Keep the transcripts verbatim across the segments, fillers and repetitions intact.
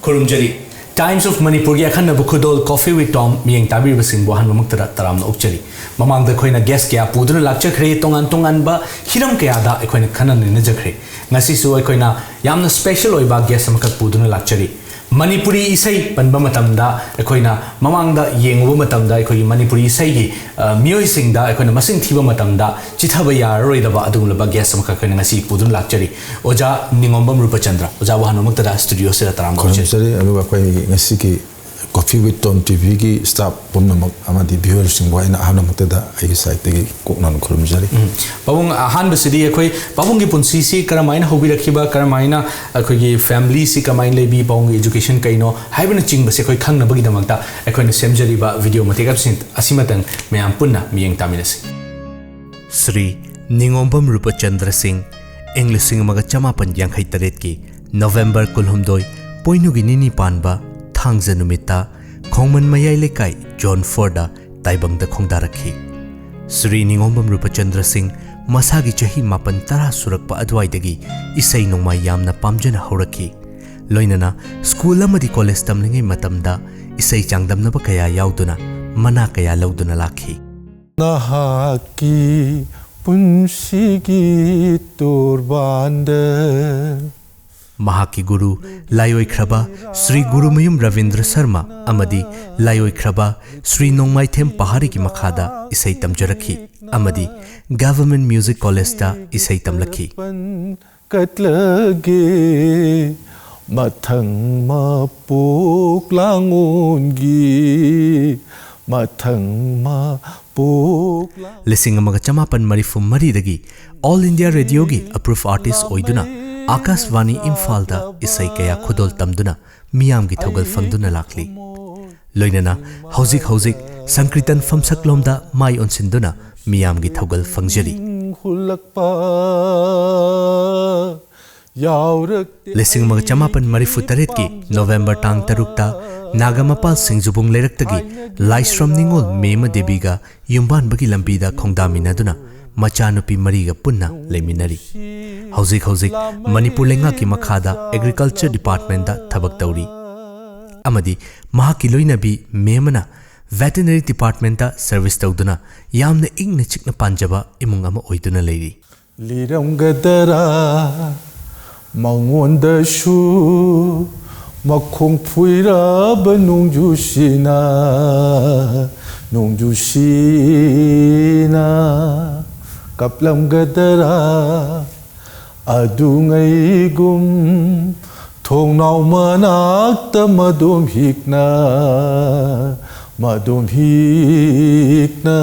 ꯈꯨꯔꯨꯝꯖꯔꯤ꯫ Times of Manipurꯒꯤ ꯑꯈꯟꯅꯕ ꯈꯨꯗꯣꯜ Coffee with Tom ꯃꯤꯠꯌꯦꯡ ꯇꯥꯕꯤꯔꯤꯕꯁꯤꯡꯕꯨ ꯑꯍꯥꯟꯕꯃꯛꯇꯗ ꯇꯔꯥꯝꯅ ꯑꯣꯛꯆꯔꯤ꯫ ꯃꯃꯥꯡꯗ ꯑꯩꯈꯣꯏꯅ guest ꯀꯌꯥ ꯄꯨꯗꯨꯅ ꯂꯥꯛꯆꯈ꯭ꯔꯦ, ꯇꯣꯉꯥꯟ ꯇꯣꯉꯥꯟꯕ ꯍꯤꯔꯝ ꯀꯌꯥꯗ ꯑꯩꯈꯣꯏꯅ ꯈꯟꯅ ꯅꯩꯅꯖꯈ꯭ꯔꯦ꯫ ꯉꯁꯤꯁꯨ ꯑꯩꯈꯣꯏꯅ ꯌꯥꯝꯅ special ꯑꯣꯏꯕ guest ꯑꯃꯈꯛ ꯄꯨꯗꯨꯅ ꯂꯥꯛꯆꯔꯤ꯫ ꯃꯅꯤꯄꯨꯔꯤ ꯏꯁꯩ ꯄꯟꯕ ꯃꯇꯝꯗ ꯑꯩꯈꯣꯏꯅ ꯃꯃꯥꯡꯗ ꯌꯦꯡꯉꯨꯕ ꯃꯇꯝꯗ ꯑꯩꯈꯣꯏꯒꯤ ꯃꯅꯤꯄꯨꯔꯤ ꯏꯁꯩꯒꯤ, ꯑ, ꯃꯤꯑꯣꯏꯁꯤꯡꯗ ꯑꯩꯈꯣꯏꯅ ꯃꯁꯤꯡ ꯊꯤꯕ ꯃꯇꯝꯗ ꯆꯤꯊꯕ ꯌꯥꯔꯔꯣꯏꯗꯕ ꯑꯗꯨꯒꯨꯝꯂꯕ guest ꯑꯃꯈꯛ ꯑꯩꯈꯣꯏꯅ ꯉꯁꯤ ꯄꯨꯗꯨꯅ ꯂꯥꯛꯆꯔꯤ꯫ ꯑꯣꯖꯥ ꯅꯤꯉꯣꯝꯕꯝ ꯔꯨꯄꯆꯟꯗ꯭ꯔ, ꯑꯣꯖꯥꯕꯨ ꯑꯍꯥꯟꯕꯃꯛꯇꯗ studioꯁꯤꯗ ꯇꯔꯥꯝꯅ ꯑꯣꯛꯆꯔꯤ꯫ ꯈꯨꯔꯨꯝꯖꯔꯤ꯫ ꯑꯗꯨꯒ ꯑꯩꯈꯣꯏ ꯉꯁꯤꯒꯤ Coffee with Tom TVꯒꯤ staff ꯄꯨꯝꯅꯃꯛ ꯑꯃꯗꯤ viewerꯁꯤꯡꯕꯨ ꯑꯩꯅ ꯑꯍꯥꯟꯕꯃꯛꯇꯗ ꯑꯩꯒꯤ sideꯇꯒꯤ ꯀꯣꯛꯅꯅ ꯈꯨꯔꯨꯝꯖꯔꯤ꯫ ꯎꯝ꯫ ꯄꯥꯕꯨꯡ, ꯑꯍꯥꯟꯕꯁꯤꯗꯤ ꯑꯩꯈꯣꯏ ꯄꯥꯕꯨꯡꯒꯤ ꯄꯨꯟꯁꯤꯁꯤ ꯀꯔꯝꯍꯥꯏꯅ ꯍꯧꯕꯤꯔꯛꯈꯤꯕ, ꯀꯔꯝꯍꯥꯏꯅ ꯑꯩꯈꯣꯏꯒꯤ familyꯁꯤ ꯀꯃꯥꯏꯅ ꯂꯩꯕꯤ, ꯄꯥꯕꯨꯡꯒꯤ education ꯀꯩꯅꯣ ꯍꯥꯏꯕꯅꯆꯤꯡꯕꯁꯦ ꯑꯩꯈꯣꯏ ꯈꯪꯅꯕꯒꯤꯗꯃꯛꯇ ꯑꯩꯈꯣꯏꯅ ꯁꯦꯝꯖꯔꯤꯕ video ꯃꯇꯦꯛ ꯑꯁꯤ, ꯑꯁꯤꯃꯇꯪ ꯃꯌꯥꯝ ꯄꯨꯟꯅ ꯃꯤꯠꯌꯦꯡ ꯇꯥꯃꯤꯟꯅꯁꯤ꯫ ꯁ꯭ꯔꯤ ꯅꯤꯉꯣꯝꯕꯝ ꯔꯨꯄꯆꯟꯗ꯭ꯔ ꯁꯤꯡ, ꯏꯪ ꯂꯤꯁꯤꯡ ꯑꯃꯒ ꯆꯃꯥꯄꯟ ꯌꯥꯡꯈꯩ ꯇꯔꯦꯠꯀꯤ November ꯀꯨꯟꯍꯨꯝꯗꯣꯏ, ꯄꯣꯏꯅꯨꯒꯤ ꯅꯤꯅꯤ ꯄꯥꯟꯕ ꯊꯥꯡꯖ ꯅꯨꯃꯤꯠꯇ ꯈꯣꯡꯃꯟ ꯃꯌꯥꯏ ꯂꯩꯀꯥꯏ Zone fourꯗ ꯇꯥꯏꯕꯪꯗ ꯈꯣꯡꯗꯥꯔꯛꯈꯤ꯫ ꯁ꯭ꯔꯤ ꯅꯤꯉꯣꯝꯕꯝ ꯔꯨꯄꯆꯟꯗ꯭ꯔ ꯁꯤꯡ ꯃꯁꯥꯒꯤ ꯆꯍꯤ ꯃꯥꯄꯟ ꯇꯔꯥ ꯁꯨꯔꯛꯄ ꯑꯗꯨꯋꯥꯏꯗꯒꯤ ꯏꯁꯩ ꯅꯣꯡꯃꯥꯏ ꯌꯥꯝꯅ ꯄꯥꯝꯖꯅ ꯍꯧꯔꯛꯈꯤ꯫ ꯂꯣꯏꯅꯅ school ꯑꯃꯗꯤ college ꯇꯝꯂꯤꯉꯩ ꯃꯇꯝꯗ ꯏꯁꯩ ꯆꯥꯡꯗꯝꯅꯕ ꯀꯌꯥ ꯌꯥꯎꯗꯨꯅ ꯃꯅꯥ ꯀꯌꯥ ꯂꯧꯗꯨꯅ ꯂꯥꯛꯈꯤ꯫ ꯅꯍꯥꯛꯀꯤ ꯄꯨꯟꯁꯤꯒꯤ ꯇꯣꯔꯕꯥꯟꯗ꯫ ꯃꯍꯥꯛꯀꯤ ꯒꯨꯔꯨ ꯂꯥꯏꯑꯣꯏꯈ꯭ꯔꯕ ꯁ꯭ꯔꯤ ꯒꯨꯔꯨꯃꯌꯨꯝ ꯔꯕꯤꯟꯗ꯭ꯔ ꯁꯔꯃ ꯑꯃꯗꯤ ꯂꯥꯏꯑꯣꯏꯈ꯭ꯔꯕ ꯁ꯭ꯔꯤ ꯅꯣꯡꯃꯥꯏꯊꯦꯝ ꯄꯍꯥꯔꯤꯒꯤ ꯃꯈꯥꯗ ꯏꯁꯩ ꯇꯝꯖꯔꯛꯈꯤ ꯑꯃꯗꯤ Government Music Collegeꯇ ꯏꯁꯩ ꯇꯝꯂꯛꯈꯤ꯫ ꯀꯠꯂꯒꯦ ꯃꯊꯪ ꯃꯄꯣꯛ ꯂꯥꯡꯑꯣꯟꯒꯤ ꯃꯊꯪ ꯃꯄꯣꯛ ꯂꯥꯡ- ꯂꯤꯁꯤꯡ ꯑꯃꯒ ꯆꯃꯥꯄꯟ ꯃꯔꯤꯐꯨ ꯃꯔꯤꯗꯒꯤ All India Radioꯒꯤ approved artist ꯑꯣꯏꯗꯨꯅ ꯑꯥꯀꯥꯁꯕꯥꯅꯤ ꯏꯝꯐꯥꯜꯗ ꯏꯁꯩ ꯀꯌꯥ ꯈꯨꯗꯣꯜ ꯇꯝꯗꯨꯅ ꯃꯤꯌꯥꯝꯒꯤ ꯊꯧꯒꯜ ꯐꯪꯗꯨꯅ ꯂꯥꯛꯂꯤ꯫ ꯂꯣꯏꯅꯅ ꯍꯧꯖꯤꯛ ꯍꯧꯖꯤꯛ ꯁꯪꯀ꯭ꯔꯤꯇꯟ ꯐꯝꯁꯛꯂꯣꯝꯗ ꯃꯥꯏ ꯑꯣꯟꯁꯤꯟꯗꯨꯅ ꯃꯤꯌꯥꯝꯒꯤ ꯊꯧꯒꯜ ꯐꯪꯖꯔꯤ꯫ ꯍꯨꯜꯂꯛꯄ ꯌꯥꯎꯔꯛꯇꯦ꯫ ꯂꯤꯁꯤꯡ ꯑꯃꯒ ꯆꯃꯥꯄꯟ ꯃꯔꯤꯐꯨ ꯇꯔꯦꯠꯀꯤ November ꯇꯥꯡ ꯇꯔꯨꯛꯇ ꯅꯥꯒꯥꯃꯄꯥꯜ ꯁꯤꯡꯖꯨꯕꯨꯡ ꯂꯩꯔꯛꯇꯒꯤ ꯂꯥꯏꯁ꯭ꯔꯝ ꯅꯤꯉꯣꯜ ꯃꯦꯃ ꯗꯦꯕꯤꯒ ꯌꯨꯝꯕꯥꯟꯕꯒꯤ ꯂꯝꯕꯤꯗ ꯈꯣꯡꯗꯥꯃꯤꯟꯅꯗꯨꯅ ꯃꯆꯥꯅꯨꯄꯤ ꯃꯔꯤꯒ ꯄꯨꯟꯅ ꯂꯩꯃꯤꯟꯅꯔꯤ꯫ ꯍꯧꯖꯤꯛ ꯍꯧꯖꯤꯛ ꯃꯅꯤꯄꯨꯔ ꯂꯩꯉꯥꯛꯀꯤ ꯃꯈꯥꯗ Agriculture Departmentꯇ ꯊꯕꯛ ꯇꯧꯔꯤ ꯑꯃꯗꯤ ꯃꯍꯥꯛꯀꯤ ꯂꯣꯏꯅꯕꯤ ꯃꯦꯝꯅ Veterinary Departmentꯇ service ꯇꯧꯗꯨꯅ ꯌꯥꯝꯅ ꯏꯪꯅ ꯆꯤꯛꯅ ꯄꯥꯟꯖꯕ ꯏꯃꯨꯡ ꯑꯃ ꯑꯣꯏꯗꯨꯅ ꯂꯩꯔꯤ꯫ ꯂꯤꯔꯝꯒꯗꯔꯥ ꯃꯉꯣꯟꯗꯁꯨ ꯃꯈꯣꯡ ꯐꯨꯏꯔꯕ ꯅꯣꯡꯖꯨꯁꯤꯅ, ꯅꯣꯡꯖꯨꯁꯤꯅ ꯀꯞꯂꯝꯒꯗꯔꯥ ꯑꯗꯨꯉꯩꯒꯨꯝ ꯊꯣꯡꯅꯥꯎ ꯃꯅꯥꯛꯇ ꯃꯗꯣꯝ ꯍꯤꯛꯅ, ꯃꯗꯣꯝ ꯍꯤꯛꯅ,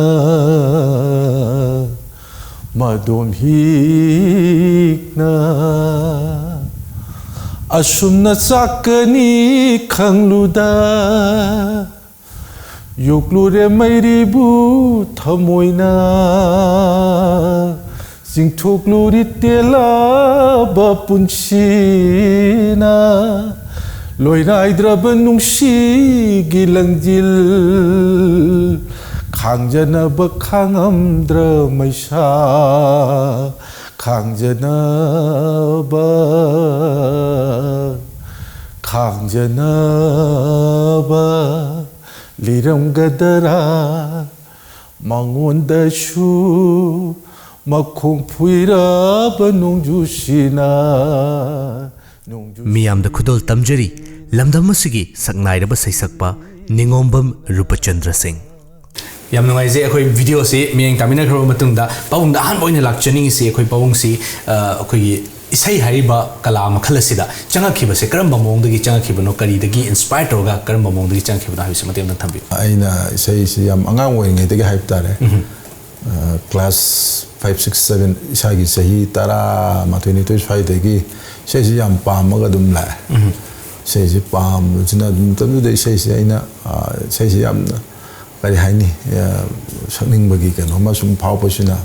ꯃꯗꯣꯝ ꯍꯤꯛꯅ꯫ ꯑꯁꯨꯝꯅ ꯆꯥꯛꯀꯅꯤ ꯈꯪꯂꯨꯗ ꯌꯣꯛꯂꯨꯔꯦ ꯃꯩꯔꯤꯕꯨ ꯊꯃꯣꯏꯅ, ꯆꯤꯡꯊꯣꯛꯂꯨꯔꯤ ꯇꯦꯜꯂꯕ ꯄꯨꯟꯁꯤꯅ꯫ ꯂꯣꯏꯅꯥꯏꯗ꯭ꯔꯕ ꯅꯨꯡꯁꯤꯒꯤ ꯂꯪꯖꯤꯜ, ꯈꯥꯡꯖꯅꯕ ꯈꯥꯡꯉꯝꯗ꯭ꯔ ꯃꯩꯁꯥ, ꯈꯥꯡꯖꯅꯕ, ꯈꯥꯡꯖꯅꯕ꯫ ꯂꯤꯔꯝꯒꯗꯔꯥ ꯃꯉꯣꯟꯗꯁꯨ ꯃꯈꯣꯡ ꯐꯨꯏꯔꯕ ꯅꯣꯡꯖꯨꯁꯤꯅ, ꯅꯣꯡꯖꯨ ꯃꯤꯌꯥꯝꯗ ꯈꯨꯗꯣꯜ ꯇꯝꯖꯔꯤ ꯂꯝꯗꯝ ꯑꯁꯤꯒꯤ ꯁꯛꯅꯥꯏꯔꯕ ꯁꯩꯁꯛꯄ ꯅꯤꯉꯣꯝꯕꯝ ꯔꯨꯄꯆꯟꯗ꯭ꯔ ꯁꯤꯡ꯫ ꯌꯥꯝ ꯅꯨꯡꯉꯥꯏꯖꯩ꯫ ꯑꯩꯈꯣꯏ videoꯁꯤ ꯃꯤꯠꯌꯦꯡ ꯇꯥꯃꯤꯟꯅꯈ꯭ꯔꯕ ꯃꯇꯨꯡꯗ ꯄꯥꯕꯨꯡꯗ ꯑꯍꯥꯟꯕ ꯑꯣꯏꯅ ꯂꯥꯛꯆꯅꯤꯡꯉꯤꯁꯤ, ꯑꯩꯈꯣꯏ ꯄꯥꯕꯨꯡꯁꯤ, ꯑ, ꯑꯩꯈꯣꯏꯒꯤ ꯏꯁꯩ ꯍꯥꯏꯔꯤꯕ ꯀꯂꯥ ꯃꯈꯜ ꯑꯁꯤꯗ ꯆꯪꯉꯛꯈꯤꯕꯁꯦ ꯀꯔꯝꯕ ꯃꯑꯣꯡꯗꯒꯤ ꯆꯪꯉꯛꯈꯤꯕꯅꯣ, ꯀꯔꯤꯗꯒꯤ inspire ꯇꯧꯔꯒ ꯀꯔꯝꯕ ꯃꯑꯣꯡꯗꯒꯤ ꯆꯪꯉꯛꯈꯤꯕꯅꯣ ꯍꯥꯏꯕꯁꯤ ꯃꯇꯦꯛ ꯑꯃꯇꯪ ꯊꯝꯕꯤꯌꯨ꯫ ꯑꯩꯅ ꯏꯁꯩꯁꯤ ꯌꯥꯝ ꯑꯉꯥꯡ ꯑꯣꯏꯔꯤꯉꯩꯗꯒꯤ ꯍꯥꯏꯕ ꯇꯥꯔꯦ꯫ ꯎꯝ꯫ ꯑ, class five, six, seven, ꯏꯁꯥꯒꯤ ꯆꯍꯤ ꯇꯔꯥꯃꯥꯊꯣꯏ, ꯅꯤꯊꯣꯏ ꯁ꯭ꯋꯥꯏꯗꯒꯤ ꯏꯁꯩꯁꯤ ꯌꯥꯝ ꯄꯥꯝꯃꯒ ꯑꯗꯨꯝ ꯂꯥꯛꯑꯦ꯫ ꯎꯝ꯫ ꯏꯁꯩꯁꯤ ꯄꯥꯝꯕꯁꯤꯅ ꯑꯗꯨꯝ ꯃꯇꯝꯗꯨꯗ ꯏꯁꯩꯁꯤ ꯑꯩꯅ, ꯑ, ꯏꯁꯩꯁꯤ ꯌꯥꯝꯅ ꯀꯔꯤ ꯍꯥꯏꯅꯤ, ꯑ, ꯁꯛꯅꯤꯡꯕꯒꯤ ꯀꯩꯅꯣꯝꯃ ꯁꯨꯝ ꯐꯥꯎꯕꯁꯤꯅ,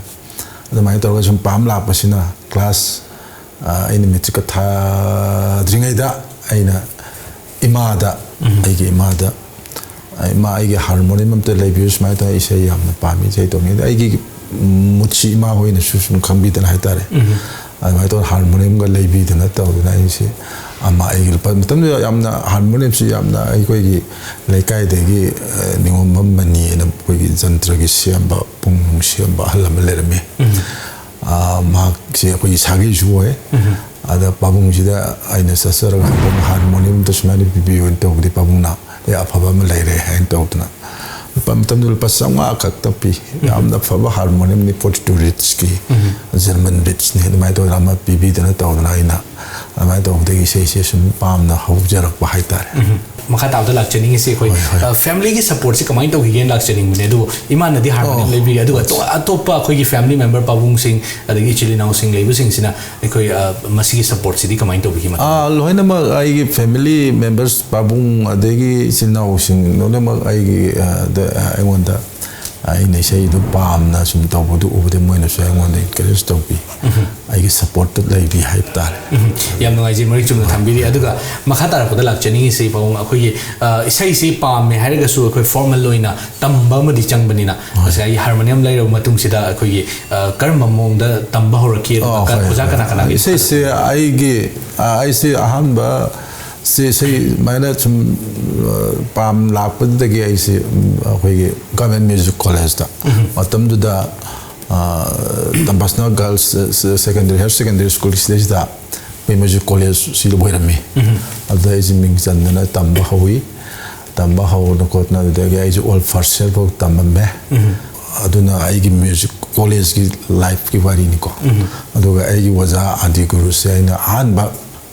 ꯑꯗꯨꯃꯥꯏꯅ ꯇꯧꯔꯒ ꯁꯨꯝ ꯄꯥꯝ ꯂꯥꯛꯄꯁꯤꯅ class, ꯑ, ꯑꯩꯅ matricꯀ ꯊꯥꯗ꯭ꯔꯤꯉꯩꯗ ꯑꯩꯅ ꯏꯃꯥꯗ, ꯎꯝ꯫ ꯑꯩꯒꯤ ꯏꯃꯥꯗ, "ꯑ, ꯏꯃꯥ, ꯑꯩꯒꯤ harmonium ꯑꯝꯇ ꯂꯩꯕꯤꯌꯨ, ꯁꯨꯃꯥꯏꯅ ꯇꯧꯔꯒ ꯏꯁꯩ ꯌꯥꯝꯅ ꯄꯥꯝꯃꯤ, ꯏꯁꯩ ꯇꯧꯅꯤꯡꯉꯤ"꯫ ꯑꯩꯒꯤ ꯃꯨꯠꯁꯤ ꯏꯃꯥ ꯍꯣꯏꯅꯁꯨ ꯁꯨꯝ ꯈꯪꯕꯤꯗꯅ ꯍꯥꯏꯇꯥꯔꯦ꯫ ꯑꯗꯨꯃꯥꯏꯅ ꯇꯧꯗꯅ ꯍꯥꯔꯃꯣꯅꯤꯌꯝꯒ ꯂꯩꯕꯤꯗꯅ ꯇꯧꯗꯅ ꯑꯩꯁꯦ ꯑꯃ ꯑꯩꯒꯤ ꯂꯨꯄꯥ, ꯃꯇꯝꯗꯨꯗ ꯌꯥꯝꯅ ꯍꯥꯔꯃꯣꯅꯤꯌꯝꯁꯤ ꯌꯥꯝꯅ ꯑꯩꯈꯣꯏꯒꯤ ꯂꯩꯀꯥꯏꯗꯒꯤ, ꯑ, ꯅꯤꯉꯣꯝꯕꯝ ꯃꯅꯤ ꯑꯅ ꯑꯩꯈꯣꯏꯒꯤ ꯖꯟꯇ꯭ꯔꯒꯤ ꯁꯦꯝꯕ, ꯄꯨꯡ ꯅꯨꯡ ꯁꯦꯝꯕ ꯑꯍꯜ ꯑꯃ ꯂꯩꯔꯝꯃꯤ꯫ ꯑ, ꯃꯍꯥꯛꯁꯦ ꯑꯩꯈꯣꯏꯒꯤ ꯁꯥꯒꯩꯁꯨ ꯑꯣꯏ꯫ ꯑꯗ ꯄꯥꯕꯨꯡꯁꯤꯗ ꯑꯩꯅ ꯆꯠꯆꯔꯒ ꯍꯥꯔꯃꯣꯅꯤꯌꯝꯗ ꯁꯨꯃꯥꯏꯅ ꯄꯤꯕꯤꯌꯨ ꯍꯥꯏꯅ ꯇꯧꯕꯗꯤ ꯄꯥꯕꯨꯡꯅ, "ꯑꯦ, ꯑꯐꯕ ꯑꯃ ꯂꯩꯔꯦ" ꯍꯥꯏꯅ ꯇꯧꯗꯅ ꯂꯨꯄꯥ, ꯃꯇꯝꯗꯨ ꯂꯨꯄꯥ ꯆꯥꯝꯃꯉꯥ ꯈꯛꯇ ꯄꯤ꯫ ꯌꯥꯝꯅ ꯐꯕ ꯍꯥꯔꯃꯣꯅꯤꯌꯝꯅꯤ, ꯐꯣꯔꯇꯤ ꯇꯨ ꯔꯤꯠꯁꯀꯤ, ꯖꯔꯃꯟ ꯔꯤꯠꯁꯅꯤ꯫ ꯑꯗꯨꯃꯥꯏꯅ ꯇꯧꯗꯅ ꯑꯃ ꯄꯤꯕꯤꯗꯅ ꯇꯧꯗꯅ ꯑꯩꯅ ꯑꯗꯨꯃꯥꯏꯅ ꯇꯧꯕꯗꯒꯤ ꯏꯁꯩꯁꯦ ꯁꯨꯝ ꯄꯥꯝꯅ ꯍꯧꯖꯔꯛꯄ ꯍꯥꯏꯇꯥꯔꯦ꯫ ꯃꯈꯥ ꯇꯥꯕꯗ ꯂꯥꯛꯆꯅꯤꯡꯉꯤꯁꯦ ꯑꯩꯈꯣꯏ, ꯍꯣꯏ, ꯍꯣꯏ꯫ ꯑ, ꯐꯦꯃꯤꯂꯤꯒꯤ ꯁꯄꯣꯔꯠꯁꯤ ꯀꯃꯥꯏꯅ ꯇꯧꯈꯤꯒꯦꯅ ꯂꯥꯛꯆꯅꯤꯡꯕꯅꯦ꯫ ꯑꯗꯨꯕꯨ ꯏꯃꯥꯅꯗꯤ ꯍꯥꯔꯃꯣꯅꯤꯌꯝ ꯑꯣ꯫ ꯂꯩꯕꯤꯔꯤ, ꯑꯗꯨꯒ ꯑꯇꯣ-, ꯑꯇꯣꯞꯄ ꯑꯩꯈꯣꯏꯒꯤ ꯐꯦꯃꯤꯂꯤ ꯃꯦꯝꯕꯔ ꯄꯥꯕꯨꯡꯁꯤꯡ ꯑꯗꯒꯤ ꯏꯆꯤꯜ ꯏꯅꯥꯎꯁꯤꯡ ꯂꯩꯕꯁꯤꯡꯁꯤꯅ ꯑꯩꯈꯣꯏ, ꯑ, ꯃꯁꯤꯒꯤ ꯁꯄꯣꯔꯠꯁꯤꯗꯤ ꯀꯃꯥꯏꯅ ꯇꯧꯕꯤꯈꯤ ꯃꯇꯝꯗ? ꯑꯥ, ꯂꯣꯏꯅꯃꯛ ꯑꯩꯒꯤ ꯐꯦꯃꯤꯂꯤ ꯃꯦꯝꯕꯔꯁ, ꯄꯥꯕꯨꯡ ꯑꯗꯒꯤ ꯏꯆꯤꯜ ꯏꯅꯥꯎꯁꯤꯡ ꯂꯣꯏꯅꯃꯛ ꯑꯩꯒꯤ, ꯑ, ꯗ-, ꯑ, ꯑꯩꯉꯣꯟꯗ ꯑꯩꯅ ꯏꯁꯩꯗꯨ ꯄꯥꯝꯅ ꯁꯨꯝ ꯇꯧꯕꯗꯨ ꯎꯕꯗ ꯃꯣꯏꯅꯁꯨ ꯑꯩꯉꯣꯟꯗ ꯏꯟꯀꯔꯦꯖ ꯇꯧꯕꯤ, ꯑꯩꯒꯤ ꯁꯄꯣꯔꯠꯇ ꯂꯩꯕꯤ ꯍꯥꯏꯕ ꯇꯥꯔꯦ꯫ ꯎꯝ, ꯌꯥꯝ ꯅꯨꯡꯉꯥꯏꯖꯩ, ꯃꯔꯤꯛ ꯆꯨꯝꯅ ꯊꯝꯕꯤꯔꯤ꯫ ꯑꯗꯨꯒ ꯃꯈꯥ ꯇꯥꯔꯛꯄꯗ ꯂꯥꯛꯆꯅꯤꯡꯉꯤꯁꯤ ꯄꯥꯕꯨꯡ, ꯑꯩꯈꯣꯏꯒꯤ, ꯑ, ꯏꯁꯩꯁꯤ ꯄꯥꯝꯃꯦ ꯍꯥꯏꯔꯒꯁꯨ ꯑꯩꯈꯣꯏ ꯐꯣꯔꯃꯦꯜ ꯑꯣꯏꯅ ꯇꯝꯕ ꯑꯃꯗꯤ ꯆꯪꯕꯅꯤꯅ, ꯍꯣꯏ꯫ ꯉꯁꯥꯏꯒꯤ ꯍꯥꯔꯃꯣꯅꯤꯌꯝ ꯂꯩꯔꯕ ꯃꯇꯨꯡꯁꯤꯗ ꯑꯩꯈꯣꯏꯒꯤ, ꯑ, ꯀꯔꯝꯕ ꯃꯑꯣꯡꯗ ꯇꯝꯕ ꯍꯧꯔꯛꯈꯤ? ꯑꯗꯨꯒ ꯑꯣ, ꯀ-, ꯍꯣꯏ, ꯑꯣꯖꯥ ꯍꯣꯏ꯫ ꯀꯅꯥ ꯀꯅꯥꯒꯤ? ꯏꯁꯩꯁꯦ ꯑꯩꯒꯤ, ꯑ, ꯑꯩꯁꯦ ꯑꯍꯥꯟꯕ ꯁꯤ, ꯁꯤ ꯁꯨꯃꯥꯏꯅ ꯁꯨꯝ, ꯑ, ꯄꯥꯝ ꯂꯥꯛꯄꯗꯒꯤ ꯑꯩꯁꯤ, ꯎꯝ, ꯑꯩꯈꯣꯏꯒꯤ ꯒꯚꯔꯟꯃꯦꯟꯠ ꯃ꯭ꯌꯨꯖꯤꯛ ꯀꯣꯂꯦꯖꯇ, ꯎꯝ꯫ ꯃꯇꯝꯗꯨꯗ, ꯑ, ꯇꯝꯕꯁꯅ ꯒꯔꯜꯁ, ꯑ, ꯁꯦꯀꯦꯟꯗꯔꯤ, ꯍꯥꯌꯔ ꯁꯦꯀꯦꯟꯗꯔꯤ ꯁ꯭ꯀꯨꯜ ꯁꯤꯗꯩꯁꯤꯗ ꯑꯩꯈꯣꯏ ꯃ꯭ꯌꯨꯖꯤꯛ ꯀꯣꯂꯦꯖꯁꯤ ꯑꯣꯏꯔꯝꯃꯤ꯫ ꯎꯝ꯫ ꯑꯗꯨꯗ ꯑꯩꯁꯤ ꯃꯤꯡ ꯆꯟꯗꯅ ꯇꯝꯕ ꯍꯧꯋꯤ꯫ ꯇꯝꯕ ꯍꯧꯗꯅ ꯈꯣꯠꯇꯅ ꯑꯗꯨꯗꯒꯤ ꯑꯩꯁꯦ ꯑꯣꯜ ꯐꯥꯔꯁ ꯏꯌꯔ ꯐꯥꯎ ꯇꯝꯃꯝꯃꯦ꯫ ꯎꯝ꯫ ꯑꯗꯨꯅ ꯑꯩꯒꯤ ꯃ꯭ꯌꯨꯖꯤꯛ ꯀꯣꯂꯦꯖꯀꯤ ꯂꯥꯏꯐꯀꯤ ꯋꯥꯔꯤꯅꯤꯀꯣ꯫ ꯎꯝ꯫ ꯑꯗꯨꯒ ꯑꯩꯒꯤ ꯑꯣꯖꯥ ꯑꯥꯗꯤ ꯒꯨꯔꯨꯁꯦ ꯑꯩꯅ ꯑꯍꯥꯟꯕ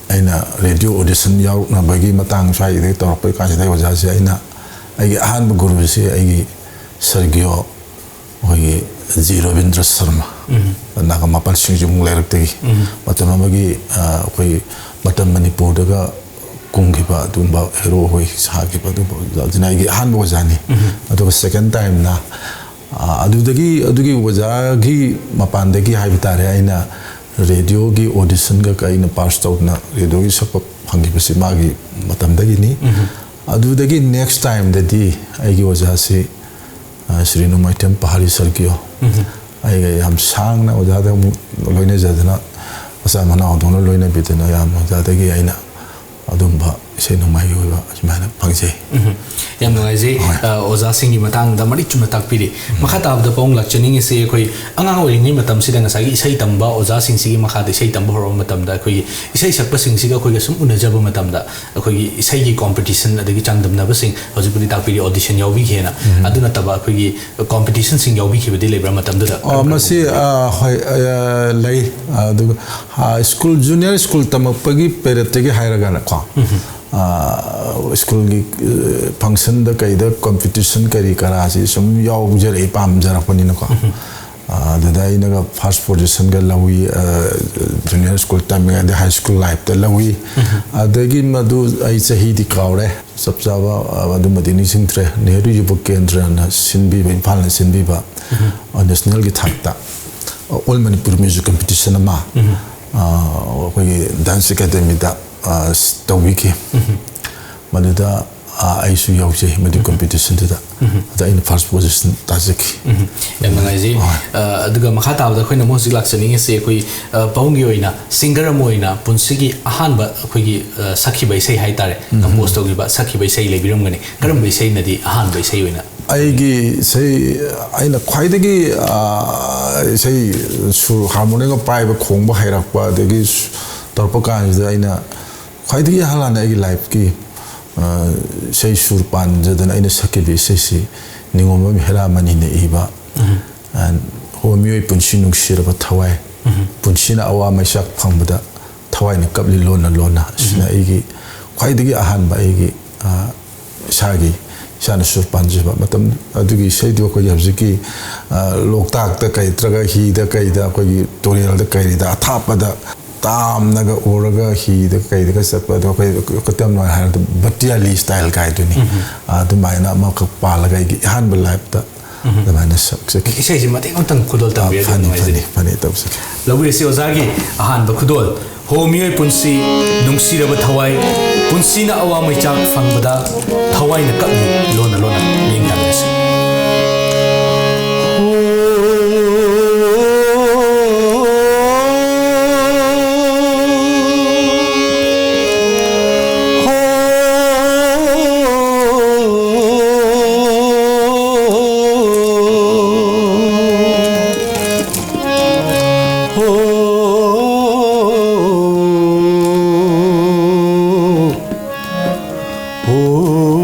ꯑꯩꯅ ꯔꯦꯗꯤꯑꯣ ꯑꯣꯗꯤꯁꯟ ꯌꯥꯎꯔꯛꯅꯕꯒꯤ ꯃꯇꯥꯡ ꯁ꯭ꯋꯥꯏꯗꯒꯤ ꯇꯧꯔꯛꯄꯩ ꯀꯥꯟꯁꯤꯗ ꯑꯩ ꯑꯣꯖꯥꯁꯦ ꯑꯩꯅ, ꯑꯩꯒꯤ ꯑꯍꯥꯟꯕ ꯒꯨꯔꯨꯁꯦ ꯑꯩꯒꯤ ꯁꯔꯒꯤꯌꯣ ꯑꯩꯈꯣꯏꯒꯤ ꯖꯤ ꯔꯕꯤꯟꯗ꯭ꯔ ꯁꯔꯃ, ꯎꯝ꯫ ꯅꯥꯒꯥ ꯃꯄꯥꯜ ꯁꯤꯡꯖꯃꯨꯡ ꯂꯩꯔꯛꯇꯒꯤ꯫ ꯎꯝ꯫ ꯃꯇꯝ ꯑꯃꯒꯤ, ꯑ, ꯑꯩꯈꯣꯏ ꯃꯇꯝ ꯃꯅꯤꯄꯨꯔꯗꯒ ꯀꯨꯝꯈꯤꯕ ꯑꯗꯨꯒꯨꯝꯕ ꯍꯦꯔꯣ ꯍꯣꯏ ꯁꯥꯈꯤꯕ ꯑꯗꯨꯒꯨꯝꯕ ꯑꯣꯖꯥꯁꯤꯅ ꯑꯩꯒꯤ ꯑꯍꯥꯟꯕ ꯑꯣꯖꯥꯅꯤ꯫ ꯎꯝ꯫ ꯑꯗꯨꯒ ꯁꯦꯀꯦꯟ ꯇꯥꯏꯝꯅ, ꯑ, ꯑꯗꯨꯗꯒꯤ, ꯑꯗꯨꯒꯤ ꯑꯣꯖꯥꯒꯤ ꯃꯄꯥꯟꯗꯒꯤ ꯍꯥꯏꯕ ꯇꯥꯔꯦ, ꯑꯩꯅ ꯔꯦꯗꯤꯑꯣꯒꯤ ꯑꯣꯗꯤꯁꯟꯒ ꯑꯩꯅ ꯄꯥꯁ ꯇꯧꯗꯅ ꯔꯦꯗꯤꯑꯣꯒꯤ ꯁꯛꯄ ꯐꯪꯈꯤꯕꯁꯤ ꯃꯥꯒꯤ ꯃꯇꯝꯗꯒꯤꯅꯤ꯫ ꯎꯝ꯫ ꯑꯗꯨꯗꯒꯤ ꯅꯦꯛꯁ ꯇꯥꯏꯝꯗꯗꯤ ꯑꯩꯒꯤ ꯑꯣꯖꯥꯁꯤ, ꯑ, ꯁ꯭ꯔꯤ ꯅꯣꯡꯃꯥꯏꯊꯦꯝ ꯄꯍꯥꯔꯤ ꯁꯔꯒꯤꯌꯣ꯫ ꯎꯝ꯫ ꯑꯩꯒ ꯌꯥꯝ ꯁꯥꯡꯅ ꯑꯣꯖꯥꯗ ꯑꯃꯨꯛ ꯂꯣꯏꯅꯖꯗꯅ, ꯃꯆꯥ ꯃꯅꯥꯎꯗꯧꯅ ꯂꯣꯏꯅꯕꯤꯗꯅ, ꯌꯥꯝ ꯑꯣꯖꯥꯗꯒꯤ ꯑꯩꯅ ꯑꯗꯨꯝꯕ ꯏꯁꯩ ꯅꯣꯡꯃꯥꯏꯒꯤ ꯑꯣꯏꯕ ꯑꯁꯨꯃꯥꯏꯅ ꯐꯪꯖꯩ꯫ ꯎꯝ꯫ ꯌꯥꯝ ꯅꯨꯡꯉꯥꯏꯖꯩ꯫ ꯍꯣꯏ꯫ ꯑ, ꯑꯣꯖꯥꯁꯤꯡꯒꯤ ꯃꯇꯥꯡꯗ ꯃꯔꯤꯛ ꯆꯨꯝꯅ ꯇꯥꯛꯄꯤꯔꯤ꯫ ꯃꯈꯥ ꯇꯥꯕꯗ ꯄꯥꯕꯨꯡ ꯂꯥꯛꯆꯅꯤꯡꯉꯤꯁꯦ, ꯑꯩꯈꯣꯏ ꯑꯉꯥꯡ ꯑꯣꯏꯔꯤꯉꯩ ꯃꯇꯝꯁꯤꯗ ꯉꯁꯥꯏꯒꯤ ꯏꯁꯩ ꯇꯝꯕ ꯑꯣꯖꯥꯁꯤꯡꯁꯤꯒꯤ ꯃꯈꯥꯗ ꯏꯁꯩ ꯇꯝꯕ ꯍꯧꯔꯛꯄ ꯃꯇꯝꯗ ꯑꯩꯈꯣꯏꯒꯤ ꯏꯁꯩ ꯁꯛꯄꯁꯤꯡꯁꯤꯒ ꯑꯩꯈꯣꯏꯒ ꯁꯨꯝ ꯎꯅꯖꯕ ꯃꯇꯝꯗ ꯑꯩꯈꯣꯏꯒꯤ ꯏꯁꯩꯒꯤ competition ꯑꯗꯒꯤ ꯆꯥꯡꯗꯝꯅꯕꯁꯤꯡ, ꯍꯧꯖꯤꯛꯄꯨꯗꯤ ꯇꯥꯛꯄꯤꯔꯤ audition ꯌꯥꯎꯕꯤꯈꯤꯅ, ꯑꯗꯨ ꯅꯠꯇꯕ ꯑꯩꯈꯣꯏꯒꯤ competitionꯁꯤꯡ ꯌꯥꯎꯕꯤꯈꯤꯕꯗꯤ ꯂꯩꯕ꯭ꯔꯥ ꯃꯇꯝꯗꯨꯗ? ꯑ, ꯃꯁꯤ, ꯑ, ꯍꯣꯏ, ꯑ, ꯂꯩ꯫ ꯑꯗꯨꯒ, ꯑ, school, junior school ꯇꯝꯃꯛꯄꯒꯤ periodꯇꯒꯤ ꯍꯥꯏꯔꯒꯅꯀꯣ, ꯑ, schoolꯒꯤ, ꯑ, functionꯗ ꯀꯩꯗ competition ꯀꯔꯤ ꯀꯔꯥꯁꯤ ꯁꯨꯝ ꯌꯥꯎꯖꯔꯛꯏ, ꯄꯥꯝꯖꯔꯛꯄꯅꯤꯅꯀꯣ꯫ ꯑ, ꯑꯗꯨꯗ ꯑꯩꯅꯒ first positionꯒ ꯂꯧꯏ, ꯑ, junior school ꯇꯝꯃꯤꯉꯩꯗ, high school lifeꯇ ꯂꯧꯏ꯫ ꯑꯗꯒꯤ ꯃꯗꯨ ꯑꯩ ꯆꯍꯤꯗꯤ ꯀꯥꯎꯔꯦ, ꯆꯞ ꯆꯥꯕ, ꯑ, ꯑꯗꯨꯃꯗꯤ ꯅꯤꯡꯁꯤꯡꯗ꯭ꯔꯦ꯫ ꯅꯦꯍꯔꯨ ꯌꯨꯕ ꯀꯦꯟꯗ꯭ꯔꯅ ꯁꯤꯟꯕꯤꯕ, ꯏꯝꯐꯥꯜꯅ ꯁꯤꯟꯕꯤꯕ, ꯑ, nationalꯒꯤ ꯊꯥꯛꯇ, ꯑ, All Manipur Music Competition ꯑꯃ, ꯑ, ꯑꯩꯈꯣꯏꯒꯤ dance academyꯗ, ꯑ, ꯇꯧꯕꯤꯈꯤ꯫ ꯃꯗꯨꯗ, ꯑ, ꯑꯩꯁꯨ ꯌꯥꯎꯖꯩ ꯃꯗꯨ competitionꯗꯨꯗ꯫ ꯑꯗ ꯑꯩꯅ first position ꯇꯥꯖꯈꯤ꯫ ꯎꯝ, ꯌꯥꯝ ꯅꯨꯡꯉꯥꯏꯖꯩ꯫ ꯍꯣꯏ꯫ ꯑ, ꯑꯗꯨꯒ ꯃꯈꯥ ꯇꯥꯕꯗ ꯑꯩꯈꯣꯏꯅ ꯑꯃꯨꯛ ꯍꯧꯖꯤꯛ ꯂꯥꯛꯆꯅꯤꯡꯉꯤꯁꯦ, ꯑꯩꯈꯣꯏ, ꯑ, ꯄꯥꯕꯨꯡꯒꯤ ꯑꯣꯏꯅ singer ꯑꯃ ꯑꯣꯏꯅ ꯄꯨꯟꯁꯤꯒꯤ ꯑꯍꯥꯟꯕ ꯑꯩꯈꯣꯏꯒꯤ, ꯑ, ꯁꯛꯈꯤꯕ ꯏꯁꯩ ꯍꯥꯏꯇꯥꯔꯦ, compose ꯇꯧꯈꯤꯕ, ꯁꯛꯈꯤꯕ ꯏꯁꯩ ꯂꯩꯕꯤꯔꯝꯒꯅꯤ꯫ ꯀꯔꯝꯕ ꯏꯁꯩꯅꯗꯤ ꯑꯍꯥꯟꯕ ꯏꯁꯩ ꯑꯣꯏꯅ? ꯑꯩꯒꯤ ꯏꯁꯩ, ꯑꯩꯅ ꯈ꯭ꯋꯥꯏꯗꯒꯤ, ꯑ, ꯏꯁꯩ ꯁꯨꯔ, harmoniumꯒ ꯄꯥꯏꯕ, ꯈꯣꯡꯕ ꯍꯩꯔꯛꯄ, ꯑꯗꯒꯤ ꯁꯨ-, ꯇꯧꯔꯛꯄ ꯀꯥꯟꯁꯤꯗ ꯑꯩꯅ ꯈ꯭ꯋꯥꯏꯗꯒꯤ ꯑꯍꯜ ꯍꯥꯟꯅ ꯑꯩꯒꯤ lifeꯀꯤ, ꯑ, ꯏꯁꯩ ꯁꯨꯔ ꯄꯥꯟꯖꯗꯅ ꯑꯩꯅ ꯁꯛꯈꯤꯕ ꯏꯁꯩꯁꯤ ꯅꯤꯉꯣꯝꯕꯝ ꯍꯦꯔꯥꯃꯅꯤꯅ ꯏꯕ, ꯑ, "ꯍꯣ ꯃꯤꯑꯣꯏ ꯄꯨꯟꯁꯤ ꯅꯨꯡꯁꯤꯔꯕ ꯊꯋꯥꯏ, ꯄꯨꯟꯁꯤꯅ ꯑꯋꯥ ꯃꯩꯆꯥꯛ ꯐꯪꯕꯗ ꯊꯋꯥꯏꯅ ꯀꯞꯂꯤ ꯂꯣꯟꯅ ꯂꯣꯟꯅ", ꯑꯁꯤꯅ ꯑꯩꯒꯤ ꯈ꯭ꯋꯥꯏꯗꯒꯤ ꯑꯍꯥꯟꯕ ꯑꯩꯒꯤ, ꯑ, ꯏꯁꯥꯒꯤ, ꯏꯁꯥꯅ ꯁꯨꯔ ꯄꯥꯟꯖꯕ꯫ ꯃꯇꯝ ꯑꯗꯨꯒꯤ ꯏꯁꯩꯗꯨ ꯑꯩꯈꯣꯏꯒꯤ ꯍꯧꯖꯤꯛꯀꯤ, ꯑ, ꯂꯣꯛꯇꯥꯛꯇ ꯀꯩ ꯅꯠꯇ꯭ꯔꯒ ꯍꯤꯗ ꯀꯩꯗ, ꯑꯩꯈꯣꯏꯒꯤ ꯇꯨꯔꯦꯜꯗ ꯀꯩꯗ ꯑꯊꯥꯞꯄꯗ ꯇꯥꯝꯅꯒ ꯎꯔꯒ ꯍꯤꯗ ꯀꯩꯗꯒ ꯆꯠꯄ ꯑꯗꯣ, ꯑꯩꯈꯣꯏ ꯈꯨꯗꯝ ꯑꯣꯏꯅ ꯍꯥꯏꯔꯕꯗ ꯕꯇꯤꯌꯥꯂꯤ style ꯀꯥꯏꯗꯨꯅꯤ꯫ ꯑꯗꯨꯃꯥꯏꯅ ꯑꯃꯈꯛ ꯄꯥꯜꯂꯒ ꯑꯩꯒꯤ ꯑꯍꯥꯟꯕ lifeꯇ ꯑꯗꯨꯃꯥꯏꯅ ꯁꯛꯆꯈꯤ꯫ ꯏꯁꯩꯁꯤ ꯃꯇꯦꯛ ꯑꯃꯇꯪ ꯈꯨꯗꯣꯜ ꯇꯝꯕꯤꯔꯗꯤ ꯌꯥꯝ ꯐꯅꯤ, ꯅꯨꯡꯉꯥꯏꯖꯅꯤ꯫ ꯐꯅꯤ, ꯐꯅꯤ, ꯇꯧꯖꯒꯦ꯫ ꯂꯧꯕꯤꯔꯁꯤ ꯑꯣꯖꯥꯒꯤ ꯑꯍꯥꯟꯕ ꯈꯨꯗꯣꯜ꯫ "ꯍꯣ ꯃꯤꯑꯣꯏ ꯄꯨꯟꯁꯤ ꯅꯨꯡꯁꯤꯔꯕ ꯊꯋꯥꯏ, ꯄꯨꯟꯁꯤꯅ ꯑꯋꯥ ꯃꯩꯆꯥꯛ ꯐꯪꯕꯗ ꯊꯋꯥꯏꯅ ꯀꯞꯂꯤ ꯂꯣꯟꯅ ꯂꯣꯟꯅ", ꯃꯤꯡ ꯊꯥꯕꯤꯔꯁꯤ꯫ ꯑꯣ,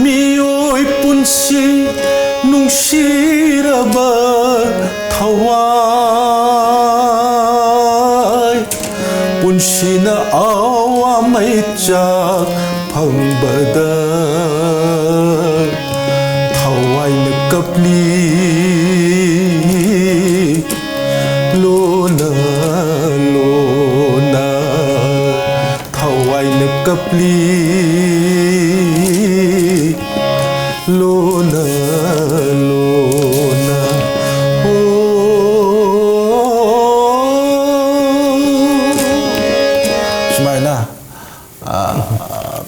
ꯃꯤꯑꯣꯏ ꯄꯨꯟꯁꯤ ꯅꯨꯡꯁꯤꯔꯕ ꯊꯋꯥꯏ, ꯄꯨꯟꯁꯤꯅ ꯑꯋꯥ ꯃꯩꯆꯥꯛ ꯐꯪꯕꯗ ꯊꯋꯥꯏꯅ ꯀꯞꯂꯤ꯫ ꯂꯣꯅ ꯂꯣꯅ ꯊꯋꯥꯏꯅ ꯀꯞꯂꯤ꯫ ꯂꯣꯅ ꯂꯣꯅ꯫ ꯑꯣ꯫ ꯁꯨꯃꯥꯏꯅ, ꯑ,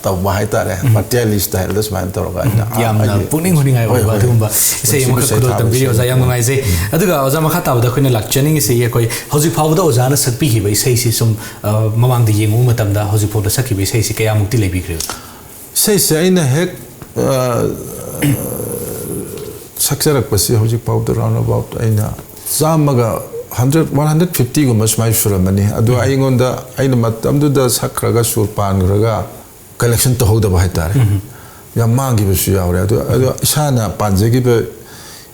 ꯇꯧꯕ ꯍꯥꯏꯇꯥꯔꯦ꯫ ꯎꯝ꯫ ꯃꯇꯦꯂꯤ ꯁ꯭ꯇꯥꯏꯜꯗ ꯁꯨꯃꯥꯏꯅ ꯇꯧꯔꯒ ꯑꯩꯅ, ꯎꯝ, ꯌꯥꯝꯅ ꯑꯩꯒꯤ ꯄꯨꯛꯅꯤꯡ ꯍꯨꯅꯤꯡꯉꯥꯏ ꯍꯣꯏ, ꯑꯣꯏꯕ ꯍꯣꯏ꯫ ꯑꯗꯨꯒꯨꯝꯕ ꯏꯁꯩ ꯃꯁꯤꯕꯨ ꯑꯃꯈꯛ ꯏꯁꯩ ꯈꯨꯗꯣꯜ ꯊꯥꯕ ꯇꯝꯕꯤꯔꯤ, ꯏꯁꯩ꯫ ꯑꯣꯖꯥ꯫ ꯌꯥꯝ ꯅꯨꯡꯉꯥꯏꯖꯩ꯫ ꯎꯝ꯫ ꯑꯗꯨꯒ ꯑꯣꯖꯥ, ꯃꯈꯥ ꯇꯥꯕꯗ ꯑꯩꯈꯣꯏꯅ ꯂꯥꯛꯆꯅꯤꯡꯉꯤꯁꯤ, ꯑꯩꯈꯣꯏ ꯍꯧꯖꯤꯛ ꯐꯥꯎꯕꯗ ꯑꯣꯖꯥꯅ ꯁꯛꯄꯤꯈꯤꯕ ꯏꯁꯩꯁꯤ ꯁꯨꯝ, ꯑ, ꯃꯃꯥꯡꯗ ꯌꯦꯡꯉꯨꯕ ꯃꯇꯝꯗ ꯍꯧꯖꯤꯛ ꯐꯥꯎꯗ ꯁꯛꯈꯤꯕ ꯏꯁꯩꯁꯤ ꯀꯌꯥꯃꯨꯛꯇꯤ ꯂꯩꯕꯤꯈ꯭ꯔꯦ? ꯏꯁꯩꯁꯦ ꯑꯩꯅ ꯍꯦꯛ, ꯑ, ꯁꯛꯆꯔꯛꯄꯁꯤ ꯍꯧꯖꯤꯛ ꯐꯥꯎꯗ round about ꯑꯩꯅ ꯆꯥꯝꯃꯒ, hundred, one hundred fifty ꯒꯨꯝꯕ ꯁꯨꯃꯥꯏꯅ ꯁꯨꯔꯝꯃꯅꯤ꯫ ꯑꯗꯣ ꯎꯝ꯫ ꯑꯩꯉꯣꯟꯗ, ꯑꯩꯅ ꯃꯇꯝꯗꯨꯗ ꯁꯛꯈ꯭ꯔꯒ, ꯁꯨꯔ ꯄꯥꯟꯈ꯭ꯔꯒ, collection ꯇꯧꯍꯧꯗꯕ ꯍꯥꯏꯇꯥꯔꯦ꯫ ꯎꯝ꯫ ꯌꯥꯝ ꯃꯥꯡꯈꯤꯕꯁꯨ ꯌꯥꯎꯔꯦ꯫ ꯑꯗꯣ, ꯑꯗꯣ ꯏꯁꯥꯅ ꯄꯥꯟꯖꯈꯤꯕ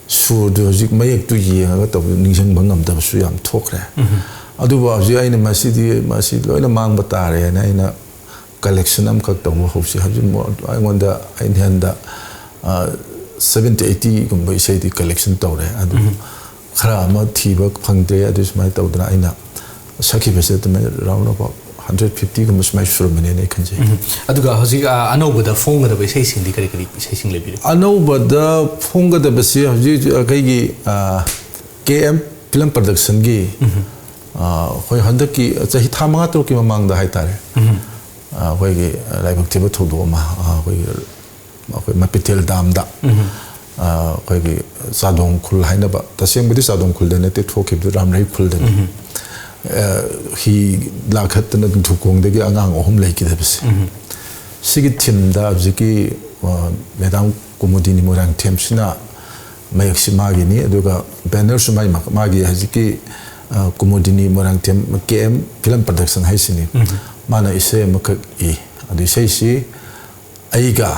ꯁꯨꯔꯗꯨ ꯍꯧꯖꯤꯛ ꯃꯌꯦꯛꯇꯨ ꯌꯦꯡꯉꯒ ꯇꯧꯕꯗ ꯅꯤꯡꯁꯤꯡꯕ ꯉꯝꯗꯕꯁꯨ ꯌꯥꯝ ꯊꯣꯛꯈ꯭ꯔꯦ꯫ ꯎꯝ꯫ ꯑꯗꯨꯕꯨ ꯍꯧꯖꯤꯛ ꯑꯩꯅ ꯃꯁꯤꯗꯤ, ꯃꯁꯤ ꯂꯣꯏꯅ ꯃꯥꯡꯕ ꯇꯥꯔꯦꯅ ꯑꯩꯅ collection ꯑꯃꯈꯛ ꯇꯧꯕ ꯍꯧꯁꯤ꯫ ꯍꯧꯖꯤꯛ ꯃꯣ-, ꯑꯩꯉꯣꯟꯗ, ꯑꯩꯅ ꯍꯦꯟꯗ, ꯑ, seventy eighty ꯒꯨꯝꯕ ꯏꯁꯩꯗꯤ collection ꯇꯧꯔꯦ꯫ ꯑꯗꯨ ꯎꯝ꯫ ꯈꯔ ꯑꯃ ꯊꯤꯕ ꯐꯪꯗ꯭ꯔꯦ꯫ ꯑꯗꯨ ꯁꯨꯃꯥꯏꯅ ꯇꯧꯗꯅ ꯑꯩꯅ ꯁꯛꯈꯤꯕꯁꯦ ꯑꯗꯨꯃꯥꯏꯅ round about hundred fifty ꯒꯨꯝꯕ ꯁꯨꯃꯥꯏꯅ ꯁꯨꯔꯝꯃꯅꯤꯅ ꯑꯩ ꯈꯟꯖꯩ꯫ ꯎꯝ꯫ ꯑꯗꯨꯒ ꯍꯧꯖꯤꯛ, ꯑ, ꯑꯅꯧꯕꯗ ꯐꯣꯡꯒꯗꯕ ꯏꯁꯩꯁꯤꯡꯗꯤ ꯀꯔꯤ ꯀꯔꯤ ꯏꯁꯩꯁꯤꯡ ꯂꯩꯕꯤꯔꯤ? ꯑꯅꯧꯕꯗ ꯐꯣꯡꯒꯗꯕꯁꯤ ꯍꯧꯖꯤꯛ ꯍꯧꯖꯤꯛ ꯑꯩꯈꯣꯏꯒꯤ, ꯑ, ꯀꯦ ꯑꯦꯝ ꯐꯤꯂꯝ ꯄ꯭ꯔꯗꯛꯁꯟꯒꯤ, ꯎꯝ꯫ ꯑ, ꯑꯩꯈꯣꯏ ꯍꯟꯗꯛꯀꯤ ꯆꯍꯤ ꯊꯥ ꯃꯉꯥ ꯇꯔꯨꯛꯀꯤ ꯃꯃꯥꯡꯗ ꯍꯥꯏꯇꯥꯔꯦ꯫ ꯎꯝ꯫ ꯑ, ꯑꯩꯈꯣꯏꯒꯤ ꯂꯥꯏꯕꯛ ꯊꯤꯕ ꯊꯧꯗꯣꯛ ꯑꯃ, ꯑ, ꯑꯩꯈꯣꯏꯒꯤ ꯑꯩꯈꯣꯏ ꯃꯄꯤꯊꯦꯜ ꯗꯥꯝꯗ, ꯎꯝ꯫ ꯑ, ꯑꯩꯈꯣꯏꯒꯤ ꯆꯥꯗꯣꯡ ꯈꯨꯜ ꯍꯥꯏꯅꯕ, ꯇꯁꯦꯡꯕꯗꯤ ꯆꯥꯗꯣꯡ ꯈꯨꯜꯗ ꯅꯠꯇꯦ, ꯊꯣꯛꯈꯤꯕꯗꯨ ꯔꯥꯝꯔꯩ ꯈꯨꯜꯗꯅꯤ꯫ ꯎꯝ꯫ ꯑ, ꯍꯤ ꯂꯥꯛꯈꯠꯇꯅ ꯅꯤꯡꯊꯧꯈꯣꯡꯗꯒꯤ ꯑꯉꯥꯡ ꯑꯍꯨꯝ ꯂꯩꯈꯤꯗꯕꯁꯦ꯫ ꯎꯝ꯫ ꯁꯤꯒꯤ theme ꯗ ꯍꯧꯖꯤꯛꯀꯤ, ꯑ, ꯃꯦꯗꯥꯝ ꯀꯨꯃꯨꯗꯤꯅꯤ ꯃꯣꯏꯔꯥꯡꯊꯦꯝꯁꯤꯅ ꯃꯌꯦꯛꯁꯤ ꯃꯥꯒꯤꯅꯤ, ꯑꯗꯨꯒ ꯕꯦꯅꯔꯁꯨ ꯃꯥꯒꯤ, ꯃꯥꯒꯤ ꯍꯧꯖꯤꯛꯀꯤ, ꯑ, ꯀꯨꯃꯨꯗꯤꯅꯤ ꯃꯣꯏꯔꯥꯡꯊꯦꯝ ꯀꯦ ꯑꯦꯝ ꯐꯤꯂꯝ ꯄ꯭ꯔꯗꯛꯁꯟ ꯍꯥꯏꯁꯤꯅꯤ꯫ ꯃꯥꯅ ꯏꯁꯩ ꯑꯃꯈꯛ ꯏ꯫ ꯑꯗꯨ ꯏꯁꯩꯁꯤ ꯑꯩꯒ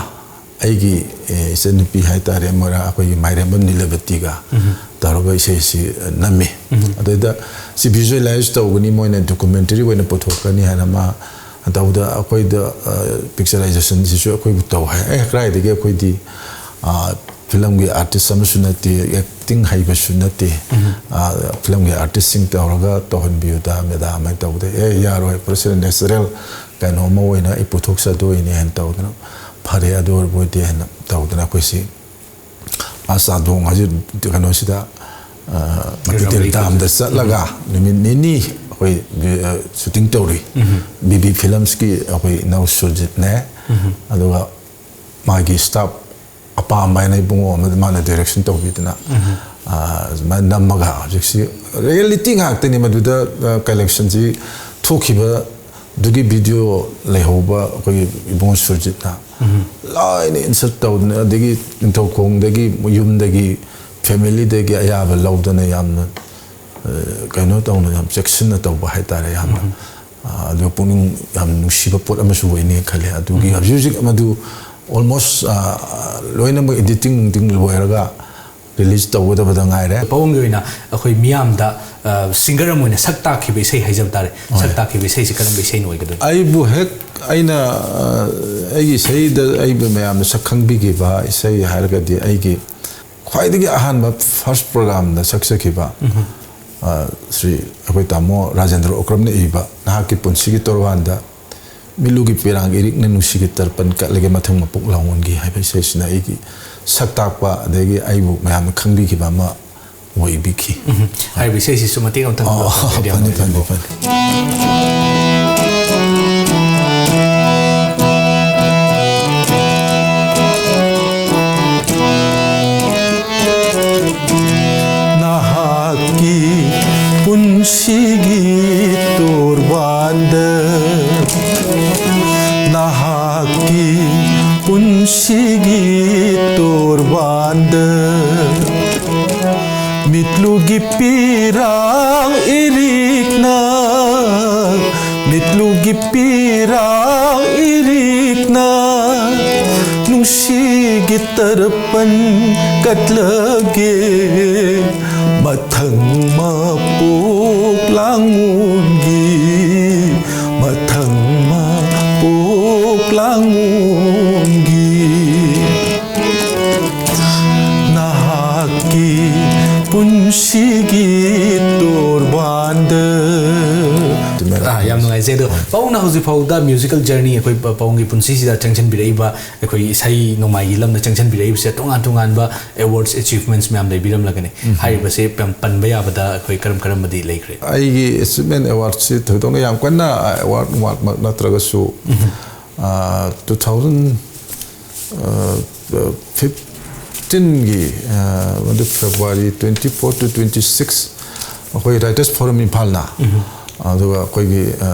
ꯑꯩꯒꯤ, ꯑꯦ, ꯏꯆꯟꯅꯨꯄꯤ ꯍꯥꯏꯇꯥꯔꯦ, ꯃꯣꯏꯔꯥꯡ, ꯑꯩꯈꯣꯏꯒꯤ ꯃꯥꯏꯔꯦꯝꯕꯝ ꯅꯤꯂꯕꯇꯤꯒ ꯇꯧꯔꯒ ꯏꯁꯩꯁꯤ, ꯑ, ꯅꯝꯃꯤ꯫ ꯑꯗꯨꯗ ꯁꯤ ꯚꯤꯖꯨꯋꯦꯂꯥꯏꯁ ꯇꯧꯒꯅꯤ, ꯃꯣꯏꯅ ꯗꯣꯀꯨꯃꯦꯟꯇꯔꯤ ꯑꯣꯏꯅ ꯄꯨꯊꯣꯛꯀꯅꯤ ꯍꯥꯏꯅ ꯃꯥ ꯇꯧꯕꯗ, ꯑꯩꯈꯣꯏꯗ, ꯑ, ꯄꯤꯛꯆꯔꯥꯏꯖꯦꯁꯟꯁꯤꯁꯨ ꯑꯩꯈꯣꯏꯕꯨ ꯇꯧ ꯍꯥꯏ꯫ ꯑꯦ, ꯀꯗꯥꯏꯗꯒꯤ, ꯑꯩꯈꯣꯏꯗꯤ, ꯑ, ꯐꯤꯂꯝꯒꯤ ꯑꯥꯔꯇꯤꯁ ꯑꯃꯁꯨ ꯅꯠꯇꯦ, ꯑꯦꯛꯇꯤꯡ ꯍꯩꯕꯁꯨ ꯅꯠꯇꯦ꯫ ꯑ, ꯐꯤꯂꯝꯒꯤ ꯑꯥꯔꯇꯤꯁꯁꯤꯡ ꯇꯧꯔꯒ ꯇꯧꯍꯟꯕꯤꯌꯨꯗ, ꯃꯦꯗꯥꯝ ꯍꯥꯏꯅ ꯇꯧꯕꯗ, "ꯑꯦ, ꯌꯥꯔꯣꯏ, ꯄꯨꯔꯥ ꯅꯦꯆꯔꯦꯜ ꯀꯩꯅꯣ ꯑꯃ ꯑꯣꯏꯅ ꯑꯩ ꯄꯨꯊꯣꯛꯆꯗꯣꯏꯅꯦ" ꯍꯥꯏꯅ ꯇꯧꯗꯅ, "ꯐꯔꯦ, ꯑꯗꯨ ꯑꯣꯏꯔꯕꯣꯏꯗꯤ" ꯍꯥꯏꯅ ꯇꯧꯗꯅ ꯑꯩꯈꯣꯏꯁꯤ ꯑꯥ ꯆꯥꯗꯣꯡ ꯍꯥꯏꯁꯤ ꯀꯩꯅꯣꯁꯤꯗ, ꯑ, ꯃꯇꯤꯇꯦꯜ ꯗꯥꯝꯗ ꯆꯠꯂꯒ ꯅꯨꯃꯤꯠ ꯅꯤꯅꯤ ꯑꯩꯈꯣꯏ, ꯑ, ꯁꯨꯇꯤꯡ ꯇꯧꯔꯨꯏ꯫ ꯕꯤ ꯕꯤ ꯐꯤꯂꯝꯁꯀꯤ ꯑꯩꯈꯣꯏ ꯏꯅꯥꯎ ꯁꯨꯔꯖꯤꯠꯅꯦ, ꯑꯗꯨꯒ ꯃꯥꯒꯤ ꯁ꯭ꯇꯥꯐ ꯑꯄꯥꯝꯕ ꯍꯥꯏꯅ ꯏꯕꯨꯡꯉꯣ ꯑꯃꯗ ꯃꯥꯅ ꯗꯥꯏꯔꯦꯛꯁꯟ ꯇꯧꯕꯤꯗꯅ, ꯑ, ꯑꯗꯨꯃꯥꯏꯅ ꯅꯝꯃꯒ ꯍꯧꯖꯤꯛꯁꯤ ꯔꯤꯌꯦꯂꯤꯇꯤ ꯉꯥꯛꯇꯅꯤ ꯃꯗꯨꯗ, ꯑ, ꯀꯂꯦꯛꯁꯟꯁꯤ ꯊꯣꯛꯈꯤꯕ ꯑꯗꯨꯒꯤ ꯚꯤꯗꯤꯑꯣ ꯂꯩꯍꯧꯕ ꯑꯩꯈꯣꯏꯒꯤ ꯏꯕꯨꯡꯉꯣ ꯁꯨꯔꯖꯤꯠꯅ ꯂꯣꯏꯅ ꯏꯟꯁꯔꯠ ꯇꯧꯗꯅ, ꯑꯗꯒꯤ ꯅꯤꯡꯊꯧꯈꯣꯡꯗꯒꯤ, ꯌꯨꯝꯗꯒꯤ, ꯐꯦꯃꯤꯂꯤꯗꯒꯤ ꯑꯌꯥꯕ ꯂꯧꯗꯅ ꯌꯥꯝꯅ, ꯑ, ꯀꯩꯅꯣ ꯇꯧꯅ, ꯌꯥꯝ ꯆꯦꯛꯁꯤꯟꯅ ꯇꯧꯕ ꯍꯥꯏꯇꯥꯔꯦ꯫ ꯌꯥꯝꯅ, ꯑ, ꯑꯗꯨ ꯄꯨꯛꯅꯤꯡ ꯌꯥꯝ ꯅꯨꯡꯁꯤꯕ ꯄꯣꯠ ꯑꯃꯁꯨ ꯑꯣꯏꯅꯤ ꯈꯜꯂꯦ꯫ ꯑꯗꯨꯒꯤ ꯍꯧꯖꯤꯛ ꯍꯧꯖꯤꯛ ꯃꯗꯨ ꯑꯣꯜꯃꯣꯁ, ꯑ, ꯂꯣꯏꯅꯃꯛ ꯏꯗꯤꯇꯤꯡ ꯅꯨꯡꯇꯤꯡ ꯂꯣꯏꯔꯒ ꯔꯤꯂꯤꯖ ꯇꯧꯒꯗꯕꯗ ꯉꯥꯏꯔꯦ꯫ ꯄꯋꯪꯒꯤ ꯑꯣꯏꯅ ꯑꯩꯈꯣꯏ ꯃꯤꯌꯥꯝꯗ, ꯑ, ꯁꯤꯡꯒꯔ ꯑꯃ ꯑꯣꯏꯅ ꯁꯛ ꯇꯥꯛꯈꯤꯕ ꯏꯁꯩ ꯍꯥꯏꯖꯕ ꯇꯥꯔꯦ꯫ ꯍꯣꯏ꯫ ꯁꯛ ꯇꯥꯛꯈꯤꯕ ꯏꯁꯩꯁꯤ ꯀꯔꯝꯕ ꯏꯁꯩꯅ ꯑꯣꯏꯒꯗꯣꯏꯅꯣ? ꯑꯩꯕꯨ ꯍꯦꯛ ꯑꯩꯅ, ꯑ, ꯑꯩꯒꯤ ꯏꯁꯩꯗ ꯑꯩꯕꯨ ꯃꯌꯥꯝꯅ ꯁꯛ ꯈꯪꯕꯤꯈꯤꯕ ꯏꯁꯩ ꯍꯥꯏꯔꯒꯗꯤ ꯑꯩꯒꯤ ꯈ꯭ꯋꯥꯏꯗꯒꯤ ꯑꯍꯥꯟꯕ ꯐꯥꯔꯁ ꯄ꯭ꯔꯣꯒ꯭ꯔꯥꯝꯗ ꯁꯛꯆꯈꯤꯕ, ꯑ, ꯁ꯭ꯔꯤ ꯑꯩꯈꯣꯏ ꯇꯥꯃꯣ ꯔꯥꯖꯦꯟꯗ꯭ꯔ ꯑꯣꯀ꯭ꯔꯝꯅ ꯏꯕ ꯅꯍꯥꯛꯀꯤ ꯄꯨꯟꯁꯤꯒꯤ ꯇꯣꯔꯕꯥꯟꯗ ꯃꯤꯠꯂꯨꯒꯤ ꯄꯤꯔꯥꯡ ꯏꯔꯤꯛꯅ ꯅꯨꯡꯁꯤꯒꯤ ꯇꯔꯄꯟ ꯀꯠꯂꯒꯦ ꯃꯊꯪ ꯃꯄꯣꯛ ꯂꯥꯡꯑꯣꯟꯒꯤ ꯍꯥꯏꯕ ꯏꯁꯩꯁꯤꯅ ꯑꯩꯒꯤ ꯁꯛ ꯇꯥꯛꯄ, ꯑꯗꯒꯤ ꯑꯩꯕꯨ ꯃꯌꯥꯝꯅ ꯈꯪꯕꯤꯈꯤꯕ ꯑꯃ ꯑꯣꯏꯕꯤꯈꯤ꯫ ꯎꯝ꯫ ꯍꯥꯏꯔꯤꯕ ꯏꯁꯩꯁꯤꯁꯨ ꯃꯇꯦꯛ ꯑꯃꯇꯪ ꯑꯣ, ꯍꯥꯞꯄꯤꯔꯝꯃꯣ꯫ ꯐꯅꯤ, ꯐꯅꯤ, ꯐꯅꯤ꯫ ꯅꯍꯥꯛꯀꯤ ꯄꯨꯟꯁꯤꯒꯤ ꯇꯣꯔꯕꯥꯟꯗ, ꯅꯍꯥꯛꯀꯤ ꯄꯨꯟꯁꯤꯒꯤ ꯒꯤ ꯄꯤꯔꯥꯡ ꯏꯔꯤꯛꯅ, ꯃꯤꯠꯂꯨꯒꯤ ꯄꯤꯔꯥꯡ ꯏꯔꯤꯛꯅ, ꯅꯨꯡꯁꯤꯒꯤ ꯇꯔꯄꯟ ꯀꯠꯂꯒꯦ꯫ ꯃꯊꯪ ꯃꯄꯣꯛ ꯂꯥꯡꯉꯣꯟꯒꯤ, ꯃꯊꯪ ꯃꯄꯣꯛ ꯂꯥꯡꯉꯣꯟꯒꯤ꯫ ꯅꯍꯥꯛꯀꯤ ꯄꯨꯟꯁꯤꯒꯤ ꯇꯣꯔꯕꯥꯟꯗ꯫ ꯑꯥ, ꯌꯥꯝ ꯅꯨꯡꯉꯥꯏꯖꯩ꯫ ꯑꯗꯣ ꯄꯥꯕꯨꯡꯅ ꯍꯧꯖꯤꯛ ꯐꯥꯎꯗ ꯃ꯭ꯌꯨꯖꯤꯀꯦꯜ ꯖꯔꯅꯤ, ꯑꯩꯈꯣꯏ ꯄꯥꯕꯨꯡꯒꯤ ꯄꯨꯟꯁꯤꯁꯤꯗ ꯆꯪꯁꯤꯟꯕꯤꯔꯛꯏꯕ ꯑꯩꯈꯣꯏꯒꯤ ꯏꯁꯩ ꯅꯣꯡꯃꯥꯏꯒꯤ ꯂꯝꯗ ꯆꯪꯁꯤꯟꯕꯤꯔꯛꯏꯕꯁꯦ ꯇꯣꯉꯥꯟ ꯇꯣꯉꯥꯟꯕ ꯑꯦꯋꯥꯔꯗꯁ, ꯑꯦꯆꯤꯚꯃꯦꯟꯠꯁ ꯃꯌꯥꯝ ꯂꯩꯕꯤꯔꯝꯂꯒꯅꯤ꯫ ꯍꯥꯏꯔꯤꯕꯁꯦ ꯌꯥꯝ ꯄꯟꯕ ꯌꯥꯕꯗ ꯑꯩꯈꯣꯏ ꯀꯔꯝ ꯀꯔꯝꯕꯗꯤ ꯂꯩꯈ꯭ꯔꯦ? ꯑꯩꯒꯤ ꯑꯦꯆꯤꯚꯃꯦꯟꯠ ꯑꯦꯋꯥꯔꯗꯁꯤ ꯊꯣꯏꯗꯣꯛꯅ ꯌꯥꯝ ꯀꯟꯅ ꯑꯦꯋꯥꯔꯗ ꯅꯨꯡꯋꯥꯔꯗꯃꯛ ꯅꯠꯇ꯭ꯔꯒꯁꯨ, ꯇꯨ ꯊꯥꯎꯖꯟ ꯐꯤꯐꯇꯤꯟꯒꯤ ꯃꯗꯨ February twenty four to twenty six, ꯑꯩꯈꯣꯏ ꯔꯥꯏꯇꯔꯁ ꯐꯣꯔꯝ ꯏꯝꯐꯥꯜꯅ, ꯑꯗꯨꯒ ꯑꯩꯈꯣꯏꯒꯤ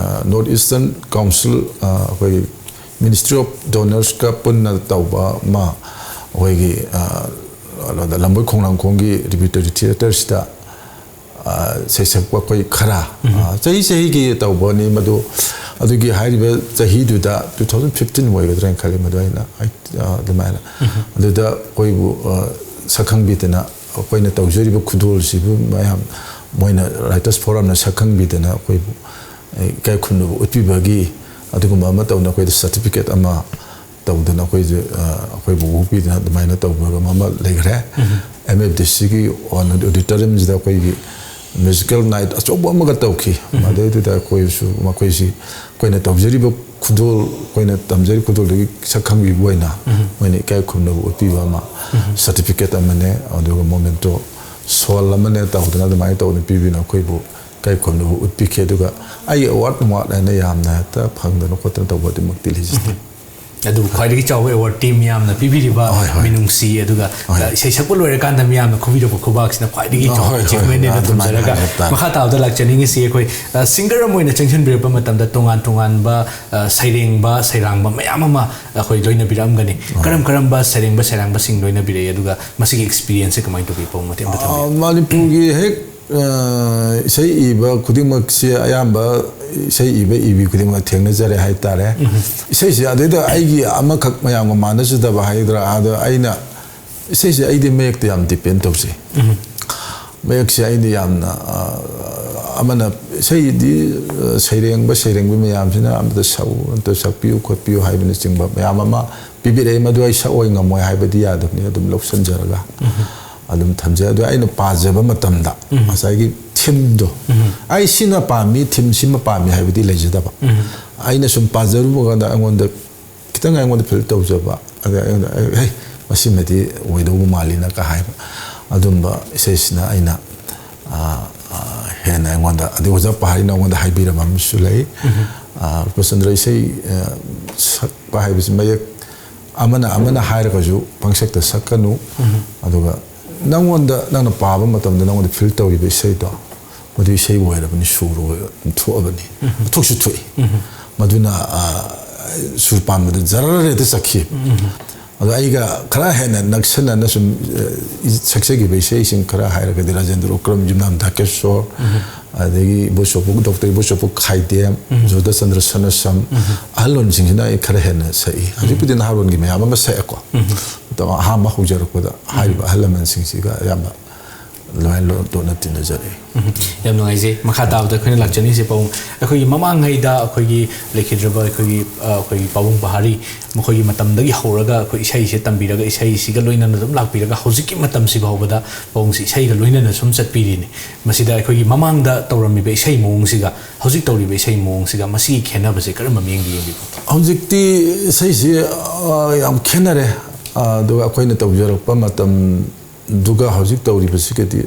North Eastern Council, ꯑꯩꯈꯣꯏꯒꯤ Ministry of Donorska ꯄꯨꯟꯅ ꯇꯧꯕ ꯑꯃ, ꯑꯩꯈꯣꯏꯒꯤ ꯀꯩꯅꯣꯗ, ꯂꯝꯕꯣꯏ ꯈꯣꯡꯅꯥꯡꯈꯣꯡꯒꯤ Repertory Theatreꯁꯤꯗ ꯁꯩꯁꯛꯄ ꯑꯩꯈꯣꯏ ꯈꯔ, ꯆꯍꯤ ꯆꯍꯤꯒꯤ ꯇꯧꯕꯅꯤ ꯃꯗꯨ꯫ ꯑꯗꯨꯒꯤ ꯍꯥꯏꯔꯤꯕ ꯆꯍꯤꯗꯨꯗ, two thousand fifteen ꯑꯣꯏꯒꯗ꯭ꯔꯥ ꯍꯥꯏꯅ ꯈꯜꯂꯤ, ꯃꯗꯨ ꯑꯩꯅ ꯑꯗꯨꯃꯥꯏꯅ, ꯑꯗꯨꯗ ꯑꯩꯈꯣꯏꯕꯨ ꯁꯛꯈꯪꯕꯤꯗꯅ, ꯑꯩꯈꯣꯏꯅ ꯇꯧꯖꯔꯤꯕ ꯈꯨꯗꯣꯜꯁꯤꯕꯨ ꯃꯌꯥꯝ, ꯃꯣꯏꯅ ꯔꯥꯏꯇꯔꯁ ꯐꯣꯔꯝꯅ ꯁꯛꯈꯪꯕꯤꯗꯅ ꯑꯩꯈꯣꯏꯕꯨ ꯏꯀꯥꯏ ꯈꯨꯝꯅꯕ ꯎꯠꯄꯤꯕꯒꯤ ꯑꯗꯨꯒꯨꯝꯕ ꯑꯃ ꯇꯧꯗꯅ ꯑꯩꯈꯣꯏꯗ ꯁꯥꯔꯇꯤꯐꯤꯀꯦꯠ ꯑꯃ ꯇꯧꯗꯅ ꯑꯩꯈꯣꯏꯁꯦ, ꯑꯩꯈꯣꯏꯕꯨ ꯎꯍꯧꯕꯤꯗꯅ ꯑꯗꯨꯃꯥꯏꯅ ꯇꯧꯕ ꯑꯃ ꯂꯩꯈ꯭ꯔꯦ꯫ ꯑꯦꯝ ꯑꯦꯐ ꯗꯤ ꯁꯤꯒꯤ ꯑꯣꯗꯤꯇꯣꯔꯤꯌꯝꯁꯤꯗ ꯑꯩꯈꯣꯏꯒꯤ ꯃ꯭ꯌꯨꯖꯤꯀꯦꯜ ꯅꯥꯏꯠ ꯑꯆꯧꯕ ꯑꯃꯒ ꯇꯧꯈꯤ꯫ ꯃꯗꯩꯗꯨꯗ ꯑꯩꯈꯣꯏꯁꯨ, ꯃꯈꯣꯏꯁꯤ ꯑꯩꯈꯣꯏꯅ ꯇꯧꯖꯔꯤꯕ ꯈꯨꯗꯣꯜ, ꯑꯩꯈꯣꯏꯅ ꯇꯝꯖꯔꯤꯕ ꯈꯨꯗꯣꯜꯗꯨꯒꯤ ꯁꯛ ꯈꯪꯕꯤꯕ ꯑꯣꯏꯅ ꯃꯣꯏꯅ ꯏꯀꯥꯏ ꯈꯨꯝꯅꯕ ꯎꯠꯄꯤꯕ ꯑꯃ, ꯁꯥꯔꯇꯤꯐꯤꯀꯦꯠ ꯑꯃꯅꯦ, ꯑꯗꯨꯒ ꯃꯣꯃꯦꯟꯇꯣ ꯁꯣꯜ ꯑꯃꯅꯦ ꯇꯧꯗꯅ ꯑꯗꯨꯃꯥꯏꯅ ꯇꯧꯗꯅ ꯄꯤꯕꯤꯅ ꯑꯩꯈꯣꯏꯕꯨ ꯏꯀꯥꯏ ꯈꯨꯝꯅꯕ ꯎꯠꯄꯤꯈꯤ꯫ ꯑꯗꯨꯒ ꯑꯩꯒꯤ ꯑꯦꯋꯥꯔꯗ ꯅꯨꯡꯋꯥꯔꯗ ꯍꯥꯏꯅ ꯌꯥꯝꯅ ꯍꯦꯛꯇ ꯐꯪꯗꯅ ꯈꯣꯠꯇꯅ ꯇꯧꯕ ꯑꯗꯨꯃꯛꯇꯤ ꯂꯩꯖꯗꯦ꯫ ꯑꯗꯨꯕꯨ ꯈ꯭ꯋꯥꯏꯗꯒꯤ ꯆꯥꯎꯕ ꯑꯦꯋꯥꯔꯗꯇꯤ ꯃꯤꯌꯥꯝꯅ ꯄꯤꯕꯤꯔꯤꯕ ꯍꯣꯏ, ꯍꯣꯏ꯫ ꯃꯤꯅꯨꯡꯁꯤ, ꯑꯗꯨꯒ, ꯍꯣꯏ꯫ ꯑ, ꯏꯁꯩ ꯁꯛꯄ ꯂꯣꯏꯔꯀꯥꯟꯗ ꯃꯤꯌꯥꯝꯅ ꯈꯨꯕꯤꯔꯛꯄ ꯈꯨꯕꯥꯛꯁꯤꯅ ꯈ꯭ꯋꯥꯏꯗꯒꯤ ꯆꯥꯎꯕ ꯍꯣꯏ, ꯍꯣꯏ, ꯑꯦꯆꯤꯚꯃꯦꯟꯅꯦꯅ ꯑꯗꯨꯃꯥꯏꯅ ꯊꯝꯖꯔꯒ ꯍꯥꯏꯕ ꯇꯥꯔꯦ꯫ ꯃꯈꯥ ꯇꯥꯕꯗ ꯂꯥꯛꯆꯅꯤꯡꯉꯤꯁꯤ ꯑꯩꯈꯣꯏ, ꯑ, ꯁꯤꯡꯒꯔ ꯑꯃ ꯑꯣꯏꯅ ꯆꯪꯁꯤꯟꯕꯤꯔꯛꯄ ꯃꯇꯝꯗ ꯇꯣꯉꯥꯟ ꯇꯣꯉꯥꯟꯕ, ꯑ, ꯁꯩꯔꯦꯡꯕ, ꯁꯩꯔꯥꯡꯕ ꯃꯌꯥꯝ ꯑꯃ ꯑꯩꯈꯣꯏ ꯂꯣꯏꯅꯕꯤꯔꯛꯑꯝꯒꯅꯤ꯫ ꯍꯣꯏ꯫ ꯀꯔꯝ ꯀꯔꯝꯕ ꯁꯩꯔꯦꯡꯕ, ꯁꯩꯔꯥꯡꯕꯁꯤꯡ ꯂꯣꯏꯅꯕꯤꯔꯛꯏ, ꯑꯗꯨꯒ ꯃꯁꯤꯒꯤ ꯑꯦꯛꯁꯄꯤꯔꯤꯌꯦꯟꯁꯁꯦ ꯀꯃꯥꯏꯅ ꯇꯧꯕꯤ, ꯄꯥꯕꯨꯡ? ꯃꯇꯦꯛ ꯑꯃꯇ ꯊꯝꯕꯤꯌꯨ꯫ ꯑ, ꯃꯅꯤꯄꯨꯔꯒꯤ ꯍꯦꯛ, ꯑ, ꯏꯁꯩ ꯏꯕ ꯈꯨꯗꯤꯡꯃꯛꯁꯦ ꯑꯌꯥꯝꯕ ꯏꯁꯩ ꯏꯕ ꯏꯕꯤ ꯈꯨꯗꯤꯡꯃꯛ ꯊꯦꯡꯅꯖꯔꯦ ꯍꯥꯏꯇꯥꯔꯦ꯫ ꯎꯝ꯫ ꯏꯁꯩꯁꯦ ꯑꯗꯩꯗ ꯑꯩꯒꯤ ꯑꯃꯈꯛ ꯃꯌꯥꯝꯒ ꯃꯥꯟꯅꯖꯗꯕ ꯍꯥꯏꯒꯗ꯭ꯔꯥ, ꯑꯗ ꯑꯩꯅ ꯏꯁꯩꯁꯦ ꯑꯩꯗꯤ ꯃꯌꯦꯛꯇ ꯌꯥꯝ ꯗꯤꯄꯦꯟ ꯇꯧꯖꯩ꯫ ꯎꯝ꯫ ꯃꯌꯦꯛꯁꯦ ꯑꯩꯗꯤ ꯌꯥꯝꯅ, ꯑ, ꯑꯃꯅ ꯏꯁꯩꯗꯤ, ꯑ, ꯁꯩꯔꯦꯡꯕ, ꯁꯩꯔꯦꯡꯕꯤ ꯃꯌꯥꯝꯁꯤꯅ ꯑꯝꯇ ꯁꯛꯎ, ꯑꯝꯇ ꯁꯛꯄꯤꯌꯨ ꯈꯣꯠꯄꯤꯌꯨ ꯍꯥꯏꯕꯅꯆꯤꯡꯕ ꯃꯌꯥꯝ ꯑꯃ ꯄꯤꯕꯤꯔꯛꯏ꯫ ꯃꯗꯨ ꯑꯩ ꯁꯛꯑꯣꯏ ꯉꯝꯃꯣꯏ ꯍꯥꯏꯕꯗꯤ ꯌꯥꯗꯕꯅꯤ, ꯑꯗꯨꯝ ꯂꯧꯁꯤꯟꯖꯔꯒ ꯑꯗꯨꯝ ꯊꯝꯖꯩ꯫ ꯑꯗꯣ ꯑꯩꯅ ꯄꯥꯖꯕ ꯃꯇꯝꯗ ꯎꯝ꯫ ꯉꯁꯥꯏꯒꯤ ꯊꯤꯝꯗꯣ, ꯎꯝ꯫ ꯑꯩ ꯁꯤꯅ ꯄꯥꯝꯃꯤ, ꯊꯤꯝ ꯁꯤꯃ ꯄꯥꯝꯃꯤ ꯍꯥꯏꯕꯗꯤ ꯂꯩꯖꯗꯕ꯫ ꯎꯝ꯫ ꯑꯩꯅ ꯁꯨꯝ ꯄꯥꯖꯔꯨꯕ ꯀꯥꯟꯗ ꯑꯩꯉꯣꯟꯗ ꯈꯤꯇꯪ, ꯑꯩꯉꯣꯟꯗ ꯐꯤꯜ ꯇꯧꯖꯕ, ꯑꯗ ꯑꯩꯉꯣꯟꯗ, "ꯑꯦ, ꯍꯦ, ꯃꯁꯤꯃꯗꯤ ꯑꯣꯏꯗꯧꯕ ꯃꯥꯜꯂꯤꯅ"ꯀ ꯍꯥꯏꯕ ꯑꯗꯨꯝꯕ ꯏꯁꯩꯁꯤꯅ ꯑꯩꯅ, ꯑ, ꯑ, ꯍꯦꯟꯅ ꯑꯩꯉꯣꯟꯗ, ꯑꯗꯩ ꯑꯣꯖꯥ ꯄꯍꯥꯔꯤꯅ ꯑꯩꯉꯣꯟꯗ ꯍꯥꯏꯕꯤꯔꯝꯕ ꯑꯃꯁꯨ ꯂꯩ꯫ ꯎꯝ꯫ ꯑ, "ꯔꯨꯄꯆꯟꯗ꯭ꯔ, ꯏꯁꯩ, ꯑ, ꯁꯛꯄ ꯍꯥꯏꯕꯁꯤ ꯃꯌꯦꯛ ꯑꯃꯅ, ꯑꯃꯅ ꯍꯥꯏꯔꯒꯁꯨ ꯄꯪꯁꯛꯇ ꯁꯛꯀꯅꯨ꯫ ꯎꯝ꯫ ꯑꯗꯨꯒ ꯅꯪꯉꯣꯟꯗ, ꯅꯪꯅ ꯄꯥꯕ ꯃꯇꯝꯗ ꯅꯪꯉꯣꯟꯗ ꯐꯤꯜ ꯇꯧꯔꯤꯕ ꯏꯁꯩꯗꯣ, ꯃꯗꯨ ꯏꯁꯩ ꯑꯣꯏꯔꯕꯅꯤ, ꯁꯨꯔ ꯑꯣꯏ-, ꯊꯣꯛꯑꯕꯅꯤ, ꯎꯝ꯫ ꯊꯣꯛꯁꯨ ꯊꯣꯛꯏ꯫ ꯎꯝ꯫ ꯃꯗꯨꯅ, ꯑ, ꯁꯨꯔ ꯄꯥꯟꯕꯗ ꯖꯔꯔ ꯍꯦꯛꯇ ꯆꯠꯈꯤ꯫ ꯎꯝ꯫ ꯑꯗꯣ ꯑꯩꯒ ꯈꯔ ꯍꯦꯟꯅ ꯅꯛꯁꯟꯅꯅ ꯁꯨꯝ, ꯑ, ꯏ-, ꯁꯛꯆꯈꯤꯕ ꯏꯁꯩꯁꯤꯡ ꯈꯔ ꯍꯥꯏꯔꯒꯗꯤ ꯔꯥꯖꯦꯟꯗ꯭ꯔ ꯎꯀ꯭ꯔꯝ, ꯌꯨꯝꯅꯥꯝ ꯙꯥꯀꯦꯁꯣꯔ, ꯎꯝ꯫ ꯑꯗꯒꯤ ꯏꯕꯣ ꯆꯣꯄꯨ, ꯗꯣꯛꯇꯔ ꯏꯕꯣ ꯆꯣꯄꯨ ꯈꯥꯏꯗꯦꯝ, ꯎꯝ꯫ ꯖꯣꯙꯆꯟꯗ꯭ꯔ ꯁꯅꯥꯁꯝ, ꯎꯝ꯫ ꯑꯍꯜꯂꯣꯟꯁꯤꯡꯁꯤꯅ ꯑꯩ ꯈꯔ ꯍꯦꯟꯅ ꯁꯛꯏ꯫ ꯍꯧꯖꯤꯛꯄꯨꯗꯤ ꯎꯝ꯫ ꯅꯍꯥꯔꯣꯟꯒꯤ ꯃꯌꯥꯝ ꯑꯃ ꯁꯛꯑꯦꯀꯣ꯫ ꯎꯝ꯫ ꯑꯗꯣ ꯑꯍꯥꯟꯕ ꯍꯧꯖꯔꯛꯄꯗ ꯍꯥꯏꯔꯤꯕ ꯎꯝ꯫ ꯑꯍꯜ ꯂꯃꯟꯁꯤꯡꯁꯤꯒ ꯑꯌꯥꯝꯕ ꯑꯗꯨꯃꯥꯏꯅ ꯂꯣ-, ꯂꯣꯠꯅ ꯇꯤꯟꯅꯖꯔꯛꯏ꯫ ꯎꯝ꯫ ꯌꯥꯝ ꯅꯨꯡꯉꯥꯏꯖꯩ꯫ ꯃꯈꯥ ꯇꯥꯕꯗ ꯑꯩꯈꯣꯏꯅ ꯂꯥꯛꯆꯅꯤꯡꯉꯤꯁꯦ, ꯄꯥꯕꯨꯡ, ꯑꯩꯈꯣꯏꯒꯤ ꯃꯃꯥꯡꯉꯩꯗ ꯑꯩꯈꯣꯏꯒꯤ ꯂꯩꯈꯤꯗ꯭ꯔꯕ ꯑꯩꯈꯣꯏꯒꯤ, ꯑ, ꯑꯩꯈꯣꯏꯒꯤ ꯄꯥꯕꯨꯡ ꯄꯍꯥꯔꯤ, ꯃꯈꯣꯏꯒꯤ ꯃꯇꯝꯗꯒꯤ ꯍꯧꯔꯒ ꯑꯩꯈꯣꯏ ꯏꯁꯩꯁꯦ ꯇꯝꯕꯤꯔꯒ, ꯏꯁꯩꯁꯤꯒ ꯂꯣꯏꯅꯅ ꯑꯗꯨꯝ ꯂꯥꯛꯄꯤꯔꯒ, ꯍꯧꯖꯤꯛꯀꯤ ꯃꯇꯝꯁꯤ ꯐꯥꯎꯕꯗ ꯄꯥꯕꯨꯡꯁꯤ ꯏꯁꯩꯒ ꯂꯣꯏꯅꯅ ꯁꯨꯝ ꯆꯠꯄꯤꯔꯤꯅꯤ꯫ ꯃꯁꯤꯗ ꯑꯩꯈꯣꯏꯒꯤ ꯃꯃꯥꯡꯗ ꯇꯧꯔꯝꯃꯤꯕ ꯏꯁꯩ ꯃꯑꯣꯡꯁꯤꯒ ꯍꯧꯖꯤꯛ ꯇꯧꯔꯤꯕ ꯏꯁꯩ ꯃꯑꯣꯡꯁꯤꯒ, ꯃꯁꯤꯒꯤ ꯈꯦꯠꯅꯕꯁꯦ ꯀꯔꯝꯕ ꯃꯤꯠꯌꯦꯡꯗ ꯌꯦꯡꯕꯤꯕ? ꯍꯧꯖꯤꯛꯇꯤ ꯏꯁꯩꯁꯤ, ꯑ, ꯌꯥꯝ ꯈꯦꯠꯅꯔꯦ꯫ ꯑ, ꯑꯗꯨꯒ ꯑꯩꯈꯣꯏꯅ ꯇꯧꯖꯔꯛꯄ ꯃꯇꯝ ꯑꯗꯨꯒ ꯍꯧꯖꯤꯛ ꯇꯧꯔꯤꯕꯁꯤꯒꯗꯤ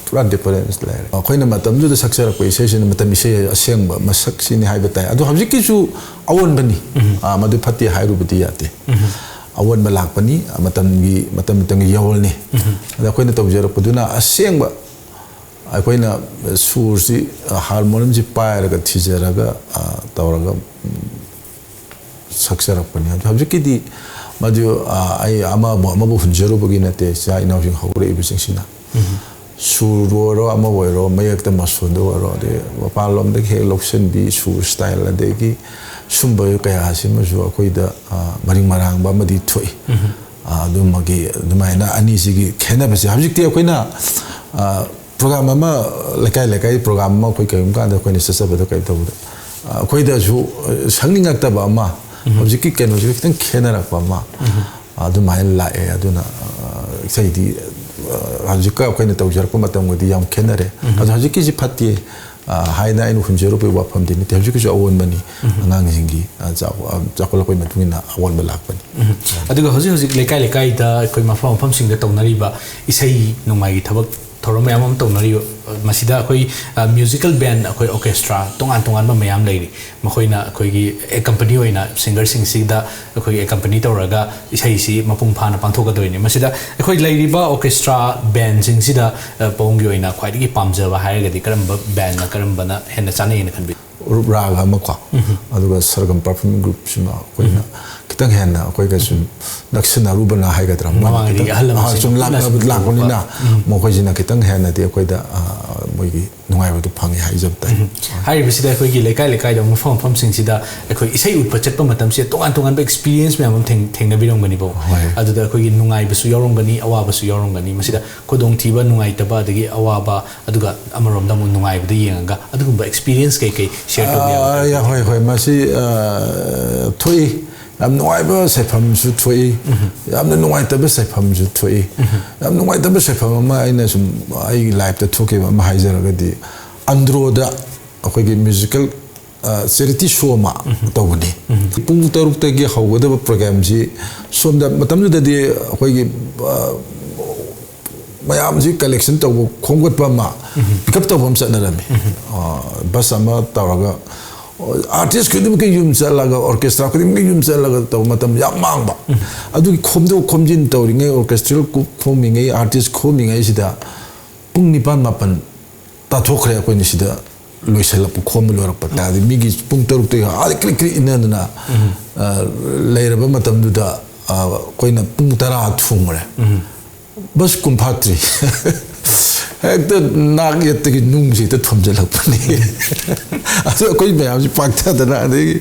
ꯄꯨꯔꯥ ꯗꯤꯐꯔꯦꯟꯁ ꯂꯩꯔꯦ꯫ ꯑꯩꯈꯣꯏꯅ ꯃꯇꯝꯗꯨꯗ ꯁꯛꯆꯔꯛꯄ ꯏꯁꯩꯁꯤꯅ ꯃꯇꯝ ꯏꯁꯩ ꯑꯁꯦꯡꯕ ꯃꯁꯛꯁꯤꯅꯤ ꯍꯥꯏꯕ ꯇꯥꯏ꯫ ꯑꯗꯣ ꯍꯧꯖꯤꯛꯀꯤꯁꯨ ꯑꯑꯣꯟꯕꯅꯤ꯫ ꯎꯝ꯫ ꯑ, ꯃꯗꯨ ꯐꯠꯇꯦ ꯍꯥꯏꯔꯨꯕꯗꯤ ꯌꯥꯗꯦ꯫ ꯎꯝ꯫ ꯑꯑꯣꯟꯕ ꯂꯥꯛꯄꯅꯤ, ꯃꯇꯝꯒꯤ, ꯃꯇꯝ ꯃꯇꯝꯒꯤ ꯌꯥꯋꯣꯜꯅꯤ꯫ ꯎꯝ꯫ ꯑꯗ ꯑꯩꯈꯣꯏꯅ ꯇꯧꯖꯔꯛꯄꯗꯨꯅ ꯑꯁꯦꯡꯕ ꯑꯩꯈꯣꯏꯅ ꯁꯨꯔꯁꯤ, ꯍꯥꯔꯃꯣꯅꯤꯌꯝꯁꯤ ꯄꯥꯏꯔꯒ ꯊꯤꯖꯔꯒ, ꯑ, ꯇꯧꯔꯒ, ꯎꯝ, ꯁꯛꯆꯔꯛꯄꯅꯤ꯫ ꯑꯗꯣ ꯍꯧꯖꯤꯛꯀꯤꯗꯤ ꯃꯗꯨ, ꯑ, ꯑꯩ ꯑꯃꯕꯨ ꯑꯃꯕꯨ ꯍꯨꯟꯖꯔꯨꯕꯒꯤ ꯅꯠꯇꯦ, ꯏꯆꯥ ꯏꯅꯥꯎꯁꯤꯡ ꯍꯧꯔꯛꯏꯕꯁꯤꯡꯁꯤꯅ꯫ ꯎꯝ꯫ ꯁꯨꯔ ꯑꯣꯏꯔꯣ, ꯑꯃ ꯑꯣꯏꯔꯣ, ꯃꯌꯦꯛꯇ ꯃꯁꯣꯟꯗ ꯑꯣꯏꯔꯣ, ꯑꯗꯩ ꯃꯄꯥꯟꯂꯣꯝꯗꯒꯤ ꯍꯦꯛ ꯂꯧꯁꯤꯟꯕꯤ, ꯁꯨꯔ ꯁ꯭ꯇꯥꯏꯜ, ꯑꯗꯒꯤ ꯁꯨꯝꯕ ꯀꯌꯥ ꯑꯁꯤꯃꯁꯨ ꯑꯩꯈꯣꯏꯗ, ꯑ, ꯃꯔꯤꯡ ꯃꯔꯥꯡꯕ ꯑꯃꯗꯤ ꯊꯣꯛꯏ꯫ ꯎꯝ꯫ ꯑ, ꯑꯗꯨꯃꯒꯤ, ꯑꯗꯨꯃꯥꯏꯅ ꯑꯅꯤꯁꯤꯒꯤ ꯈꯦꯠꯅꯕꯁꯦ ꯍꯧꯖꯤꯛꯇꯤ ꯑꯩꯈꯣꯏꯅ, ꯑ, ꯄ꯭ꯔꯣꯒ꯭ꯔꯥꯝ ꯑꯃ, ꯂꯩꯀꯥꯏ ꯂꯩꯀꯥꯏ ꯄ꯭ꯔꯣꯒ꯭ꯔꯥꯝ ꯑꯃ ꯑꯩꯈꯣꯏ ꯀꯔꯤꯒꯨꯝꯕ ꯀꯥꯟꯗ ꯑꯩꯈꯣꯏꯅ ꯆꯠꯆꯕꯗ ꯀꯔꯤ ꯇꯧꯕꯗ, ꯑ, ꯑꯩꯈꯣꯏꯗꯁꯨ, ꯑ, ꯁꯛꯅꯤꯡꯉꯛꯇꯕ ꯑꯃ, ꯎꯝ꯫ ꯍꯧꯖꯤꯛꯀꯤ ꯀꯩꯅꯣꯁꯤꯒ ꯈꯤꯇꯪ ꯈꯦꯠꯅꯔꯛꯄ ꯑꯃ, ꯎꯝ꯫ ꯑꯗꯨꯃꯥꯏꯅ ꯂꯥꯛꯑꯦ꯫ ꯑꯗꯨꯅ, ꯑ, ꯏꯁꯩꯗꯤ, ꯑ, ꯍꯧꯖꯤꯛꯀ ꯑꯩꯈꯣꯏꯅ ꯇꯧꯖꯔꯛꯄ ꯃꯇꯝꯒꯗꯤ ꯌꯥꯝ ꯈꯦꯠꯅꯔꯦ꯫ ꯎꯝ꯫ ꯑꯗꯣ ꯍꯧꯖꯤꯛꯀꯤꯁꯤ ꯐꯠꯇꯦ, ꯑ, ꯍꯥꯏꯅ ꯑꯩꯅ ꯍꯨꯟꯖꯔꯨꯕꯒꯤ ꯋꯥꯐꯝꯗꯤ ꯅꯠꯇꯦ꯫ ꯍꯧꯖꯤꯛꯀꯤꯁꯨ ꯑꯑꯣꯟꯕꯅꯤ꯫ ꯎꯝ꯫ ꯑꯉꯥꯡꯁꯤꯡꯒꯤ, ꯑ, ꯆꯥꯎ-, ꯑ, ꯆꯥꯎꯈꯠꯂꯛꯄꯒꯤ ꯃꯇꯨꯡ ꯏꯟꯅ ꯑꯑꯣꯟꯕ ꯂꯥꯛꯄꯅꯤ꯫ ꯎꯝ꯫ ꯑꯗꯨꯒ ꯍꯧꯖꯤꯛ ꯍꯧꯖꯤꯛ ꯂꯩꯀꯥꯏ ꯂꯩꯀꯥꯏꯗ ꯑꯩꯈꯣꯏ ꯃꯐꯝ ꯃꯐꯝꯁꯤꯡꯗ ꯇꯧꯅꯔꯤꯕ ꯏꯁꯩ ꯅꯣꯡꯃꯥꯏꯒꯤ ꯊꯕꯛ ꯊꯧꯔꯝ ꯃꯌꯥꯝ ꯑꯃ ꯇꯧꯅꯔꯤꯕ, ꯑ, ꯃꯁꯤꯗ ꯑꯩꯈꯣꯏ, ꯑ, ꯃ꯭ꯌꯨꯖꯤꯀꯦꯜ ꯕꯦꯟ, ꯑꯩꯈꯣꯏ ꯑꯣꯔꯀꯦꯁꯇ꯭ꯔꯥ ꯇꯣꯉꯥꯟ ꯇꯣꯉꯥꯟꯕ ꯃꯌꯥꯝ ꯂꯩꯔꯤ꯫ ꯃꯈꯣꯏꯅ ꯑꯩꯈꯣꯏꯒꯤ ꯑꯦꯀꯝꯄꯅꯤ ꯑꯣꯏꯅ ꯁꯤꯡꯒꯔꯁꯤꯡꯁꯤꯗ ꯑꯩꯈꯣꯏꯒꯤ ꯑꯦꯀꯝꯄꯅꯤ ꯇꯧꯔꯒ ꯏꯁꯩꯁꯤ ꯃꯄꯨꯡ ꯐꯥꯅ ꯄꯥꯡꯊꯣꯛꯀꯗꯣꯏꯅꯤ꯫ ꯃꯁꯤꯗ ꯑꯩꯈꯣꯏ ꯂꯩꯔꯤꯕ ꯑꯣꯔꯀꯦꯁꯇ꯭ꯔꯥ ꯕꯦꯟꯁꯤꯡꯁꯤꯗ, ꯑ, ꯄꯕꯨꯡꯒꯤ ꯑꯣꯏꯅ ꯈ꯭ꯋꯥꯏꯗꯒꯤ ꯄꯥꯝꯖꯕ ꯍꯥꯏꯔꯒꯗꯤ ꯀꯔꯝꯕ ꯕꯦꯟꯅ ꯀꯔꯝꯕꯅ ꯍꯦꯟꯅ ꯆꯥꯅꯩꯅ ꯈꯟꯕꯤ? ꯔꯨꯞ ꯔꯥꯒ ꯑꯃꯀꯣ, ꯎꯝ꯫ ꯑꯗꯨꯒ ꯁꯔꯒꯝ ꯄꯔꯐ꯭ꯌꯨꯝ ꯒ꯭ꯔꯨꯞꯁꯤꯃ ꯑꯩꯈꯣꯏꯅ ꯎꯝ꯫ ꯈꯤꯇꯪ ꯍꯦꯟꯅ ꯑꯩꯈꯣꯏꯒ ꯁꯨꯝ ꯅꯛꯁꯤꯟꯅꯔꯨꯕꯅ ꯍꯥꯏꯒꯗ꯭ꯔꯥ, ꯃꯣꯏꯅ ꯃꯃꯥꯡꯉꯩꯒꯤ ꯈꯤꯇꯪ, ꯑꯍꯜ ꯑꯍꯥ, ꯂꯃꯟꯁꯤꯡꯅ ꯁꯨꯝ ꯄꯨꯟꯅ ꯂꯥꯛꯅ-, ꯁꯨꯝ ꯂꯥꯛꯄꯅꯤꯅ ꯇꯧꯕ꯫ ꯎꯝ꯫ ꯃꯈꯣꯏꯁꯤꯅ ꯈꯤꯇꯪ ꯍꯦꯟꯅꯗꯤ ꯑꯩꯈꯣꯏꯗ, ꯑ, ꯃꯣꯏꯒꯤ ꯅꯨꯡꯉꯥꯏꯕꯗꯨ ꯐꯪꯉꯤ ꯍꯥꯏꯖꯕ ꯇꯥꯏ꯫ ꯎꯝ꯫ ꯍꯥꯏꯔꯤꯕꯁꯤꯗ ꯑꯩꯈꯣꯏꯒꯤ ꯂꯩꯀꯥꯏ ꯂꯩꯀꯥꯏꯗ, ꯃꯐꯝ ꯃꯐꯝꯁꯤꯡꯁꯤꯗ ꯑꯩꯈꯣꯏ ꯏꯁꯩ ꯎꯠꯄ ꯆꯠꯄ ꯃꯇꯝꯁꯤꯗ ꯇꯣꯉꯥꯟ ꯇꯣꯉꯥꯟꯕ ꯑꯦꯛꯁꯄꯤꯔꯤꯌꯦꯟꯁ ꯃꯌꯥꯝ ꯑꯃ ꯊꯦꯡ-, ꯊꯦꯡꯅꯕꯤꯔꯝꯒꯅꯤꯕ꯫ ꯍꯣꯏ꯫ ꯑꯗꯨꯗ ꯑꯩꯈꯣꯏꯒꯤ ꯅꯨꯡꯉꯥꯏꯕꯁꯨ ꯌꯥꯎꯔꯝꯒꯅꯤ, ꯑꯋꯥꯕꯁꯨ ꯌꯥꯎꯔꯝꯒꯅꯤ꯫ ꯃꯁꯤꯗ ꯈꯨꯗꯣꯡꯊꯤꯕ, ꯅꯨꯡꯉꯥꯏꯇꯕ, ꯑꯗꯒꯤ ꯑꯋꯥꯕ, ꯑꯗꯨꯒ ꯑꯃꯔꯣꯝꯗ ꯑꯃꯨꯛ ꯅꯨꯡꯉꯥꯏꯕꯗ ꯌꯦꯡꯉꯒ ꯑꯗꯨꯒꯨꯝꯕ ꯑꯦꯛꯁꯄꯤꯔꯤꯌꯦꯟꯁ ꯀꯩꯀꯩ ꯁꯤꯌꯔ ꯇꯧꯕ ꯌꯥꯕ? ꯑꯥ, ꯌꯥ, ꯍꯣꯏ, ꯍꯣꯏ, ꯃꯁꯤ, ꯑꯥ, ꯊꯣꯛꯏ꯫ ꯌꯥꯝ ꯅꯨꯡꯉꯥꯏꯕ ꯁꯥꯏꯐꯝꯁꯨ ꯊꯣꯛꯏ, ꯎꯝ꯫ ꯌꯥꯝꯅ ꯅꯨꯡꯉꯥꯏꯇꯕ ꯁꯥꯏꯐꯝꯁꯨ ꯊꯣꯛꯏ꯫ ꯎꯝ꯫ ꯌꯥꯝ ꯅꯨꯡꯉꯥꯏꯇꯕ ꯁꯥꯏꯐꯝ ꯑꯃ ꯑꯩꯅ ꯁꯨꯝ ꯑꯩꯒꯤ ꯂꯥꯏꯐꯇ ꯊꯣꯛꯈꯤꯕ ꯑꯃ ꯍꯥꯏꯖꯔꯒꯗꯤ, ꯑꯟꯗ꯭ꯔꯣꯗ ꯑꯩꯈꯣꯏꯒꯤ ꯃ꯭ꯌꯨꯖꯤꯀꯦꯜ, ꯑ, ꯆꯦꯔꯤꯇꯤ ꯁꯣ ꯑꯃ ꯎꯝ꯫ ꯇꯧꯕꯅꯤ꯫ ꯎꯝ꯫ ꯄꯨꯡ ꯇꯔꯨꯛꯇꯒꯤ ꯍꯧꯒꯗꯕ ꯄ꯭ꯔꯣꯒ꯭ꯔꯥꯝꯁꯤ ꯁꯣꯝꯗ ꯃꯇꯝꯗꯨꯗꯗꯤ ꯑꯩꯈꯣꯏꯒꯤ, ꯑ, ꯃꯌꯥꯝꯁꯤ ꯀꯂꯦꯛꯁꯟ ꯇꯧꯕ, ꯈꯣꯝꯒꯠꯄ ꯑꯃ, ꯄꯤꯛ ꯑꯞ ꯇꯧꯕ ꯑꯃ ꯆꯠꯅꯔꯝꯃꯤ꯫ ꯕꯁ ꯑꯃ ꯇꯧꯔꯒ ꯑꯥꯔꯇꯤꯁ ꯈꯨꯗꯤꯡꯃꯛꯀꯤ ꯌꯨꯝ ꯆꯠꯂꯒ, ꯑꯣꯔꯀꯦꯁꯇ꯭ꯔꯥ ꯈꯨꯗꯤꯡꯃꯛꯀꯤ ꯌꯨꯝ ꯆꯠꯂꯒ ꯇꯧꯕ ꯃꯇꯝ ꯌꯥꯝ ꯃꯥꯡꯕ꯫ ꯑꯗꯨꯒꯤ ꯈꯣꯝꯗꯣꯛ ꯈꯣꯝꯖꯤꯟ ꯇꯧꯔꯤꯉꯩ, ꯑꯣꯔꯀꯦꯁꯇ꯭ꯔꯦꯜ ꯈꯣꯝꯃꯤꯉꯩ, ꯑꯥꯔꯇꯤꯁ ꯈꯣꯝꯃꯤꯉꯩꯁꯤꯗ ꯄꯨꯡ ꯅꯤꯄꯥꯟ ꯃꯥꯄꯟ ꯇꯥꯊꯣꯛꯈ꯭ꯔꯦ꯫ ꯑꯩꯈꯣꯏꯅ ꯁꯤꯗ ꯂꯣꯏꯁꯤꯜꯂꯛꯄ, ꯈꯣꯝꯕ ꯂꯣꯏꯔꯛꯄ ꯇꯥꯔꯗꯤ, ꯃꯤꯒꯤ ꯄꯨꯡ ꯇꯔꯨꯛꯇꯒꯤ ꯑꯥꯗ ꯀ꯭ꯔꯤꯛ ꯀ꯭ꯔꯤꯛ ꯏꯟꯅꯗꯅ, ꯑ, ꯂꯩꯔꯕ ꯃꯇꯝꯗꯨꯗ, ꯑ, ꯑꯩꯈꯣꯏꯅ ꯄꯨꯡ ꯇꯔꯥ ꯊꯣꯡꯉꯨꯔꯦ꯫ ꯕꯁ ꯀꯨꯝ ꯐꯥꯠꯇ꯭ꯔꯤ꯫ ꯍꯦꯛꯇ ꯅꯥꯛ ꯌꯦꯠꯇꯒꯤ ꯅꯨꯡꯁꯤ ꯍꯦꯛꯇ ꯊꯣꯝꯖꯤꯜꯂꯛꯄꯅꯤ꯫ ꯑꯗꯨ ꯑꯩꯈꯣꯏ ꯃꯌꯥꯝꯁꯤ ꯄꯥꯛꯊꯗꯅ, ꯑꯗꯒꯤ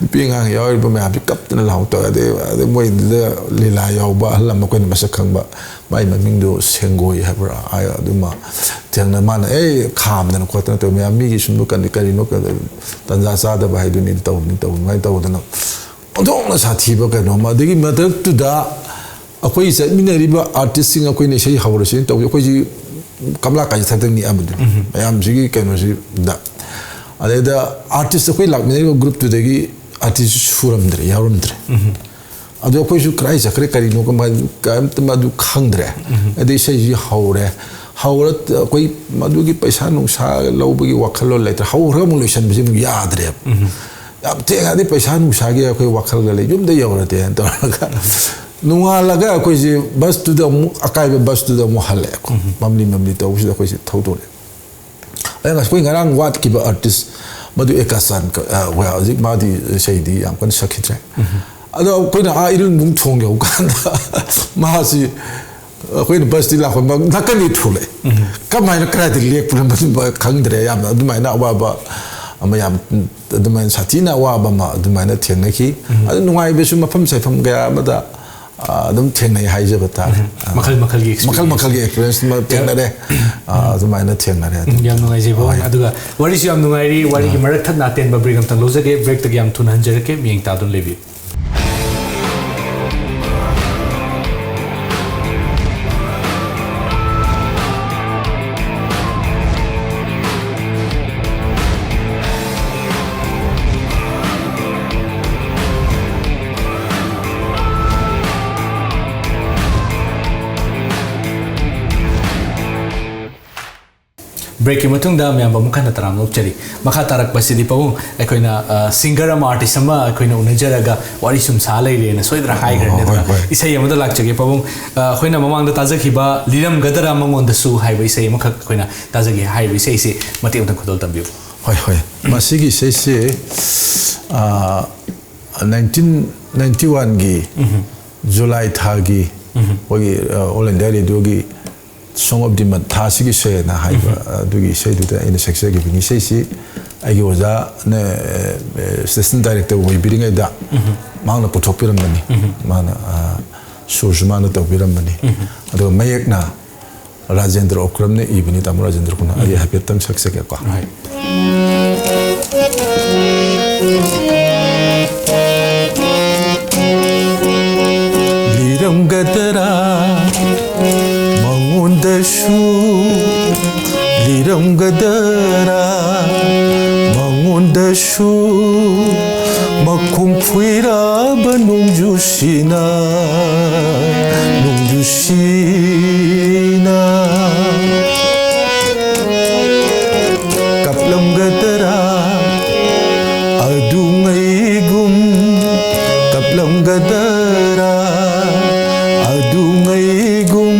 ꯅꯨꯄꯤ ꯑꯉꯥꯡ ꯌꯥꯎꯔꯤꯕ ꯃꯌꯥꯝꯁꯤ ꯀꯞꯇꯅ ꯂꯥꯎ ꯇꯧꯋꯦ꯫ ꯑꯗꯩ, ꯑꯗꯩ ꯃꯣꯏꯗꯨꯗ ꯂꯤꯂꯥ ꯌꯥꯎꯕ ꯑꯍꯜ ꯑꯃ, ꯑꯩꯈꯣꯏꯅ ꯃꯁꯛ ꯈꯪꯕ, ꯃꯥꯏ ꯃꯃꯤꯡꯗꯣ ꯁꯦꯡꯒꯣꯏ ꯍꯥꯏꯕ꯭ꯔꯥ ꯍꯥꯏ, ꯑꯗꯨꯃ ꯊꯦꯡꯅ ꯃꯥꯅ, "ꯑꯦ, ꯈꯥꯝꯗꯅ ꯈꯣꯠꯇꯅ ꯇꯧꯋꯦ, ꯃꯌꯥꯝ ꯃꯤꯒꯤ ꯁꯨꯝꯕ ꯀꯔꯤ-, ꯀꯔꯤꯅꯣ, ꯀ-, ꯇꯟꯖꯥ ꯆꯥꯗꯕ ꯍꯥꯏꯗꯨꯅꯤ, ꯇꯧꯕꯅꯤ, ꯇꯧꯕꯅꯤ," ꯑꯗꯨꯃꯥꯏꯅ ꯇꯧꯗꯅ ꯑꯣꯟꯊꯣꯛꯅ ꯁꯥꯊꯤꯕ ꯀꯩꯅꯣꯝꯃ꯫ ꯑꯗꯒꯤ ꯃꯊꯛꯇꯨꯗ ꯑꯩꯈꯣꯏ ꯆꯠꯃꯤꯟꯅꯔꯤꯕ ꯑꯥꯔꯇꯤꯁꯁꯤꯡ, ꯑꯩꯈꯣꯏꯅ ꯏꯁꯩ ꯍꯧꯔꯁꯦꯅ ꯇꯧꯕꯁꯦ, ꯑꯩꯈꯣꯏꯁꯤ ꯀꯃꯂꯥ ꯀꯥꯏ ꯊꯛꯇ ꯅꯤꯛꯑꯕꯗꯨꯅꯤ, ꯃꯌꯥꯝꯁꯤꯒꯤ ꯀꯩꯅꯣꯁꯤꯗ꯫ ꯑꯗꯩꯗ ꯑꯥꯔꯇꯤꯁ, ꯑꯩꯈꯣꯏ ꯂꯥꯛꯃꯤꯟꯅꯔꯤꯕ ꯒ꯭ꯔꯨꯞꯇꯨꯗꯒꯤ ꯑꯥꯔꯇꯤꯁ ꯁꯨꯔꯝꯗ꯭ꯔꯦ, ꯌꯥꯎꯔꯝꯗ꯭ꯔꯦ꯫ ꯑꯗꯣ ꯑꯩꯈꯣꯏꯁꯨ ꯀꯗꯥꯏ ꯆꯠꯈ꯭ꯔꯦ, ꯀꯔꯤꯅꯣ, ꯀꯃꯥꯏ-, ꯀꯔꯤꯝꯇ ꯃꯗꯨ ꯈꯪꯗ꯭ꯔꯦ꯫ ꯑꯗꯩ ꯏꯁꯩꯁꯤ ꯍꯧꯔꯦ꯫ ꯍꯧꯔ ꯑꯩꯈꯣꯏ ꯃꯗꯨꯒꯤ ꯄꯩꯁꯥ ꯅꯨꯡꯁꯥ ꯂꯧꯕꯒꯤ ꯋꯥꯈꯜꯂꯣꯟ ꯂꯩꯇ꯭ꯔꯦ꯫ ꯍꯧꯈ꯭ꯔꯒ ꯑꯃꯨꯛ ꯂꯣꯏꯁꯟꯕꯁꯦ ꯑꯃꯨꯛ ꯌꯥꯗ꯭ꯔꯦꯕ꯫ ꯌꯥꯝ ꯊꯦꯡꯉꯗꯤ ꯄꯩꯁꯥ ꯅꯨꯡꯁꯥꯒꯤ ꯑꯩꯈꯣꯏ ꯋꯥꯈꯜꯒ ꯂꯩ, ꯌꯨꯝꯗ ꯌꯧꯔꯗꯤꯅ ꯇꯧꯔꯒ ꯅꯣꯡꯉꯥꯜꯂꯒ ꯑꯩꯈꯣꯏꯁꯦ ꯕꯁꯇꯨꯗ ꯑꯃꯨꯛ, ꯑꯀꯥꯏꯕ ꯕꯁꯇꯨꯗ ꯑꯃꯨꯛ ꯍꯜꯂꯛꯑꯦ꯫ ꯃꯝꯂꯤ ꯃꯝꯂꯤ ꯇꯧꯕꯁꯤꯗ ꯑꯩꯈꯣꯏꯁꯦ ꯊꯧꯗꯣꯔꯛꯑꯦ꯫ ꯑꯩꯅ, ꯑꯩꯈꯣꯏ ꯉꯔꯥꯡ ꯋꯥꯠꯈꯤꯕ ꯑꯥꯔꯇꯤꯁ ꯃꯗꯨ ꯑꯦꯀꯥꯆꯥꯟ ꯀ-, ꯑ, ꯍꯣꯏ, ꯍꯧꯖꯤꯛ ꯃꯥꯗꯤ ꯏꯁꯩꯗꯤ ꯌꯥꯝ ꯀꯟꯅ ꯁꯛꯈꯤꯗ꯭ꯔꯦ꯫ ꯑꯗꯣ ꯑꯩꯈꯣꯏꯅ ꯑꯥ ꯏꯔꯤꯜꯕꯨꯡ ꯊꯣꯡ ꯌꯧꯀꯥꯟꯗ ꯃꯥꯁꯤ, ꯑꯩꯈꯣꯏꯅ ꯕꯁꯇꯤ ꯂꯥꯛꯄ ꯃ-, ꯅꯥꯀꯟꯗꯤ ꯊꯣꯛꯂꯛꯑꯦ꯫ ꯀꯃꯥꯏꯅ, ꯀꯗꯥꯏꯗ ꯂꯦꯛꯄꯅꯣ ꯃꯗꯨ ꯈꯪꯗ꯭ꯔꯦ꯫ ꯌꯥꯝꯅ ꯑꯗꯨꯃꯥꯏꯅ ꯑꯋꯥꯕ ꯑꯃ, ꯌꯥꯝ ꯑꯗꯨꯃꯥꯏꯅ ꯁꯥꯊꯤꯅ ꯑꯋꯥꯕ ꯑꯃ ꯑꯗꯨꯃꯥꯏꯅ ꯊꯦꯡꯅꯈꯤ꯫ ꯑꯗꯨ ꯅꯨꯡꯉꯥꯏꯕꯁꯨ ꯃꯐꯝ ꯆꯥꯏꯐꯝ ꯀꯌꯥ ꯑꯃꯗ, ꯑ, ꯑꯗꯨꯝ ꯊꯦꯡꯅꯩ ꯍꯥꯏꯖꯕ ꯇꯥꯔꯦ꯫ ꯑ, ꯃꯈꯜ ꯃꯈꯜꯒꯤ ꯃꯈꯜ experience꯫ ꯃꯈꯜꯒꯤ experience ꯑꯃ ꯊꯦꯡꯅꯔꯦ꯫ ꯑ, ꯑꯗꯨꯃꯥꯏꯅ ꯊꯦꯡꯅꯔꯦ꯫ ꯎꯝ, ꯌꯥꯝ ꯅꯨꯡꯉꯥꯏꯖꯩ, ꯚꯥꯕꯣꯛ꯫ ꯍꯣꯏ꯫ ꯑꯗꯨꯒ ꯋꯥꯔꯤꯁꯨ ꯌꯥꯝ ꯅꯨꯡꯉꯥꯏꯔꯤ꯫ ꯋꯥꯔꯤꯒꯤ ꯃꯔꯛ ꯊꯠꯅ ꯑꯇꯦꯟꯕ break ꯑꯝꯇꯪ ꯂꯧꯖꯒꯦ꯫ Breakꯇꯒꯤ ꯌꯥꯝ ꯊꯨꯅ ꯍꯟꯖꯔꯛꯀꯦ, ꯃꯤꯠꯌꯦꯡ ꯇꯥꯗꯨꯅ ꯂꯩꯕꯤꯌꯨ꯫ ꯕ꯭ꯔꯦꯛꯀꯤ ꯃꯇꯨꯡꯗ ꯃꯌꯥꯝꯕꯨ ꯑꯃꯨꯛ ꯍꯟꯅ ꯇꯔꯥꯝꯅ ꯑꯣꯛꯆꯔꯤ꯫ ꯃꯈꯥ ꯇꯥꯔꯛꯄꯁꯤꯗꯤ ꯄꯥꯕꯨꯡ, ꯑꯩꯈꯣꯏꯅ ꯁꯤꯡꯒꯔ ꯑꯃ, ꯑꯥꯔꯇꯤꯁ ꯑꯃ ꯑꯩꯈꯣꯏꯅ ꯎꯅꯖꯔꯒ ꯋꯥꯔꯤ ꯁꯨꯝ ꯁꯥ ꯂꯩꯔꯦꯅ ꯁꯣꯏꯗꯅ ꯍꯥꯏꯈ꯭ꯔꯅꯤ꯫ ꯑꯣ, ꯍꯣꯏ, ꯑꯗꯨꯅ ꯍꯣꯏ꯫ ꯏꯁꯩ ꯑꯃꯗ ꯂꯥꯛꯆꯒꯦ ꯄꯥꯕꯨꯡ꯫ ꯑ, ꯑꯩꯈꯣꯏꯅ ꯃꯃꯥꯡꯗ ꯇꯥꯖꯈꯤꯕ "ꯂꯤꯔꯝꯒꯗ꯭ꯔꯥ ꯃꯉꯣꯟꯗꯁꯨ" ꯍꯥꯏꯕ ꯏꯁꯩ ꯑꯃꯈꯛ ꯑꯩꯈꯣꯏꯅ ꯇꯥꯖꯒꯦ꯫ ꯍꯥꯏꯔꯤꯕ ꯏꯁꯩꯁꯤ ꯃꯇꯦꯛ ꯑꯃꯇꯪ ꯈꯨꯗꯣꯜ ꯇꯝꯕꯤꯌꯨ꯫ ꯍꯣꯏ, ꯍꯣꯏ꯫ ꯃꯁꯤꯒꯤ ꯏꯁꯩꯁꯤ, ꯑ, ꯅꯥꯏꯟꯇꯤꯟ ꯅꯥꯏꯟꯇꯤ ꯋꯥꯟꯒꯤ ꯖꯨꯂꯥꯏ ꯊꯥꯒꯤ ꯑꯩꯈꯣꯏꯒꯤ, ꯑ, All India Radioꯒꯤ "Song of the Month", ꯊꯥꯁꯤꯒꯤ ꯁꯣꯏꯅ ꯍꯥꯏꯕ ꯑꯗꯨꯒꯤ ꯏꯁꯩꯗꯨꯗ ꯑꯩꯅ ꯁꯛꯆꯈꯤꯕꯅꯤ꯫ ꯏꯁꯩꯁꯤ ꯑꯩꯒꯤ ꯑꯣꯖꯥꯅ, ꯑ, ꯁ꯭ꯇꯦꯁꯟ ꯗꯥꯏꯔꯦꯛꯇꯔ ꯑꯣꯏꯕꯤꯔꯤꯉꯩꯗ ꯃꯍꯥꯛꯅ ꯄꯨꯊꯣꯛꯄꯤꯔꯝꯕꯅꯤ꯫ ꯃꯥꯅ, ꯑ, ꯁꯨꯔꯁꯨ ꯃꯥꯅ ꯇꯧꯕꯤꯔꯝꯕꯅꯤ꯫ ꯑꯗꯨꯒ ꯃꯌꯦꯛꯅ ꯔꯥꯖꯦꯟꯗ꯭ꯔ ꯑꯣꯀ꯭ꯔꯝꯅ ꯏꯕꯅꯤ, ꯇꯥꯃꯣ ꯔꯥꯖꯦꯟꯗ꯭ꯔ ꯈꯨꯅ꯫ ꯑꯩ ꯍꯥꯏꯐꯦꯠꯇꯪ ꯁꯛꯆꯒꯦꯀꯣ꯫ ꯍꯣꯏ꯫ ꯂꯤꯔꯝꯒꯗꯔꯥ ꯃꯉꯣꯟꯗꯁꯨ, ꯂꯤꯔꯝꯒꯗꯔꯥ ꯃꯉꯣꯟꯗꯁꯨ, ꯃꯈꯣꯡ ꯐꯨꯏꯔꯕ ꯅꯣꯡꯖꯨꯁꯤꯅ, ꯅꯣꯡꯖꯨꯁꯤꯅ ꯀꯞꯂꯝꯒꯗꯔꯥ ꯑꯗꯨꯉꯩꯒꯨꯝ, ꯀꯞꯂꯝꯒꯗꯔꯥ ꯑꯗꯨꯉꯩꯒꯨꯝ,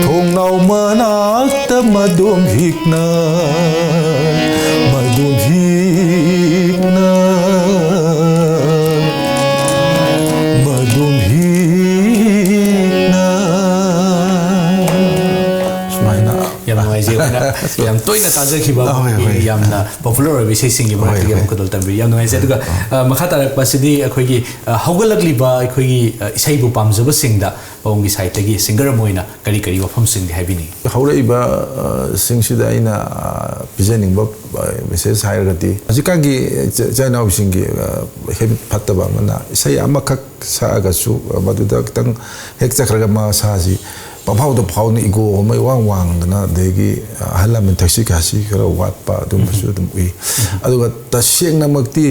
ꯊꯣꯡꯅꯥꯎ ꯃꯅꯥꯛꯇ ꯃꯗꯣꯝ ꯍꯤꯛꯅ, ꯃꯗꯣꯝ ꯍꯤꯛꯅ, ꯃꯗꯣꯝ ꯍꯤꯛꯅ꯫ ꯁꯨꯃꯥꯏꯅ꯫ ꯌꯥꯝ ꯅꯨꯡꯉꯥꯏꯖꯩ꯫ ꯑꯩꯈꯣꯏꯅ ꯌꯥꯝ ꯇꯣꯏꯅ ꯇꯥꯖꯈꯤꯕ, ꯑ, ꯍꯣꯏ, ꯍꯣꯏ꯫ ꯌꯥꯝꯅ ꯄꯣꯄꯨꯂꯔ ꯑꯣꯏꯕ ꯏꯁꯩꯁꯤꯡꯒꯤ ꯃꯔꯛꯇꯒꯤ ꯍꯣꯏ, ꯍꯣꯏ꯫ ꯑꯃꯨꯛ ꯈꯨꯗꯣꯜ ꯇꯝꯕꯤꯔꯤ꯫ ꯌꯥꯝ ꯅꯨꯡꯉꯥꯏꯖꯩ꯫ ꯑꯗꯨꯒ, ꯑ, ꯃꯈꯥ ꯇꯥꯔꯛꯄ ꯑꯁꯤꯗꯤ ꯑꯩꯈꯣꯏꯒꯤ, ꯑ, ꯍꯧꯒꯠꯂꯛꯂꯤꯕ ꯑꯩꯈꯣꯏꯒꯤ, ꯑ, ꯏꯁꯩꯕꯨ ꯄꯥꯝꯖꯕꯁꯤꯡꯗ ꯄꯥꯕꯨꯡꯒꯤ ꯁꯥꯏꯠꯇꯒꯤ ꯁꯤꯡꯒꯔ ꯑꯃ ꯑꯣꯏꯅ ꯀꯔꯤ ꯀꯔꯤ ꯋꯥꯐꯝꯁꯤꯡꯗꯤ ꯍꯥꯏꯕꯤꯅꯤꯡꯉꯤ? ꯍꯧꯔꯛꯏꯕ, ꯑ, ꯁꯤꯡꯁꯤꯗ ꯑꯩꯅ, ꯑ, ꯄꯤꯖꯅꯤꯡꯕ, ꯑ, ꯃꯦꯁꯦꯖ ꯍꯥꯏꯔꯒꯗꯤ, ꯍꯧꯖꯤꯛꯀꯥꯟꯒꯤ ꯏꯆꯥ-, ꯏꯆꯥ ꯏꯅꯥꯎꯁꯤꯡꯒꯤ, ꯑ, ꯍꯦꯕꯤꯠ ꯐꯠꯇꯕ ꯑꯃꯅ ꯏꯁꯩ ꯑꯃꯈꯛ ꯁꯛꯑꯒꯁꯨ, ꯑ, ꯃꯗꯨꯗ ꯈꯤꯇꯪ ꯍꯦꯛ ꯆꯠꯈ꯭ꯔꯒ ꯃꯁꯥꯁꯤ ꯄꯪꯐꯥꯎꯗ ꯐꯥꯎꯅ ꯏꯒꯣ ꯑꯃ ꯏꯋꯥꯡ ꯋꯥꯡꯗꯅ, ꯑꯗꯒꯤ, ꯑ, ꯑꯍꯜ ꯂꯃꯟ ꯊꯛꯁꯤ ꯈꯥꯁꯤ ꯈꯔ ꯋꯥꯠꯄ ꯑꯗꯨꯝꯕꯁꯨ ꯑꯗꯨꯝ ꯎꯏ꯫ ꯑꯗꯨꯒ ꯇꯁꯦꯡꯅꯃꯛꯇꯤ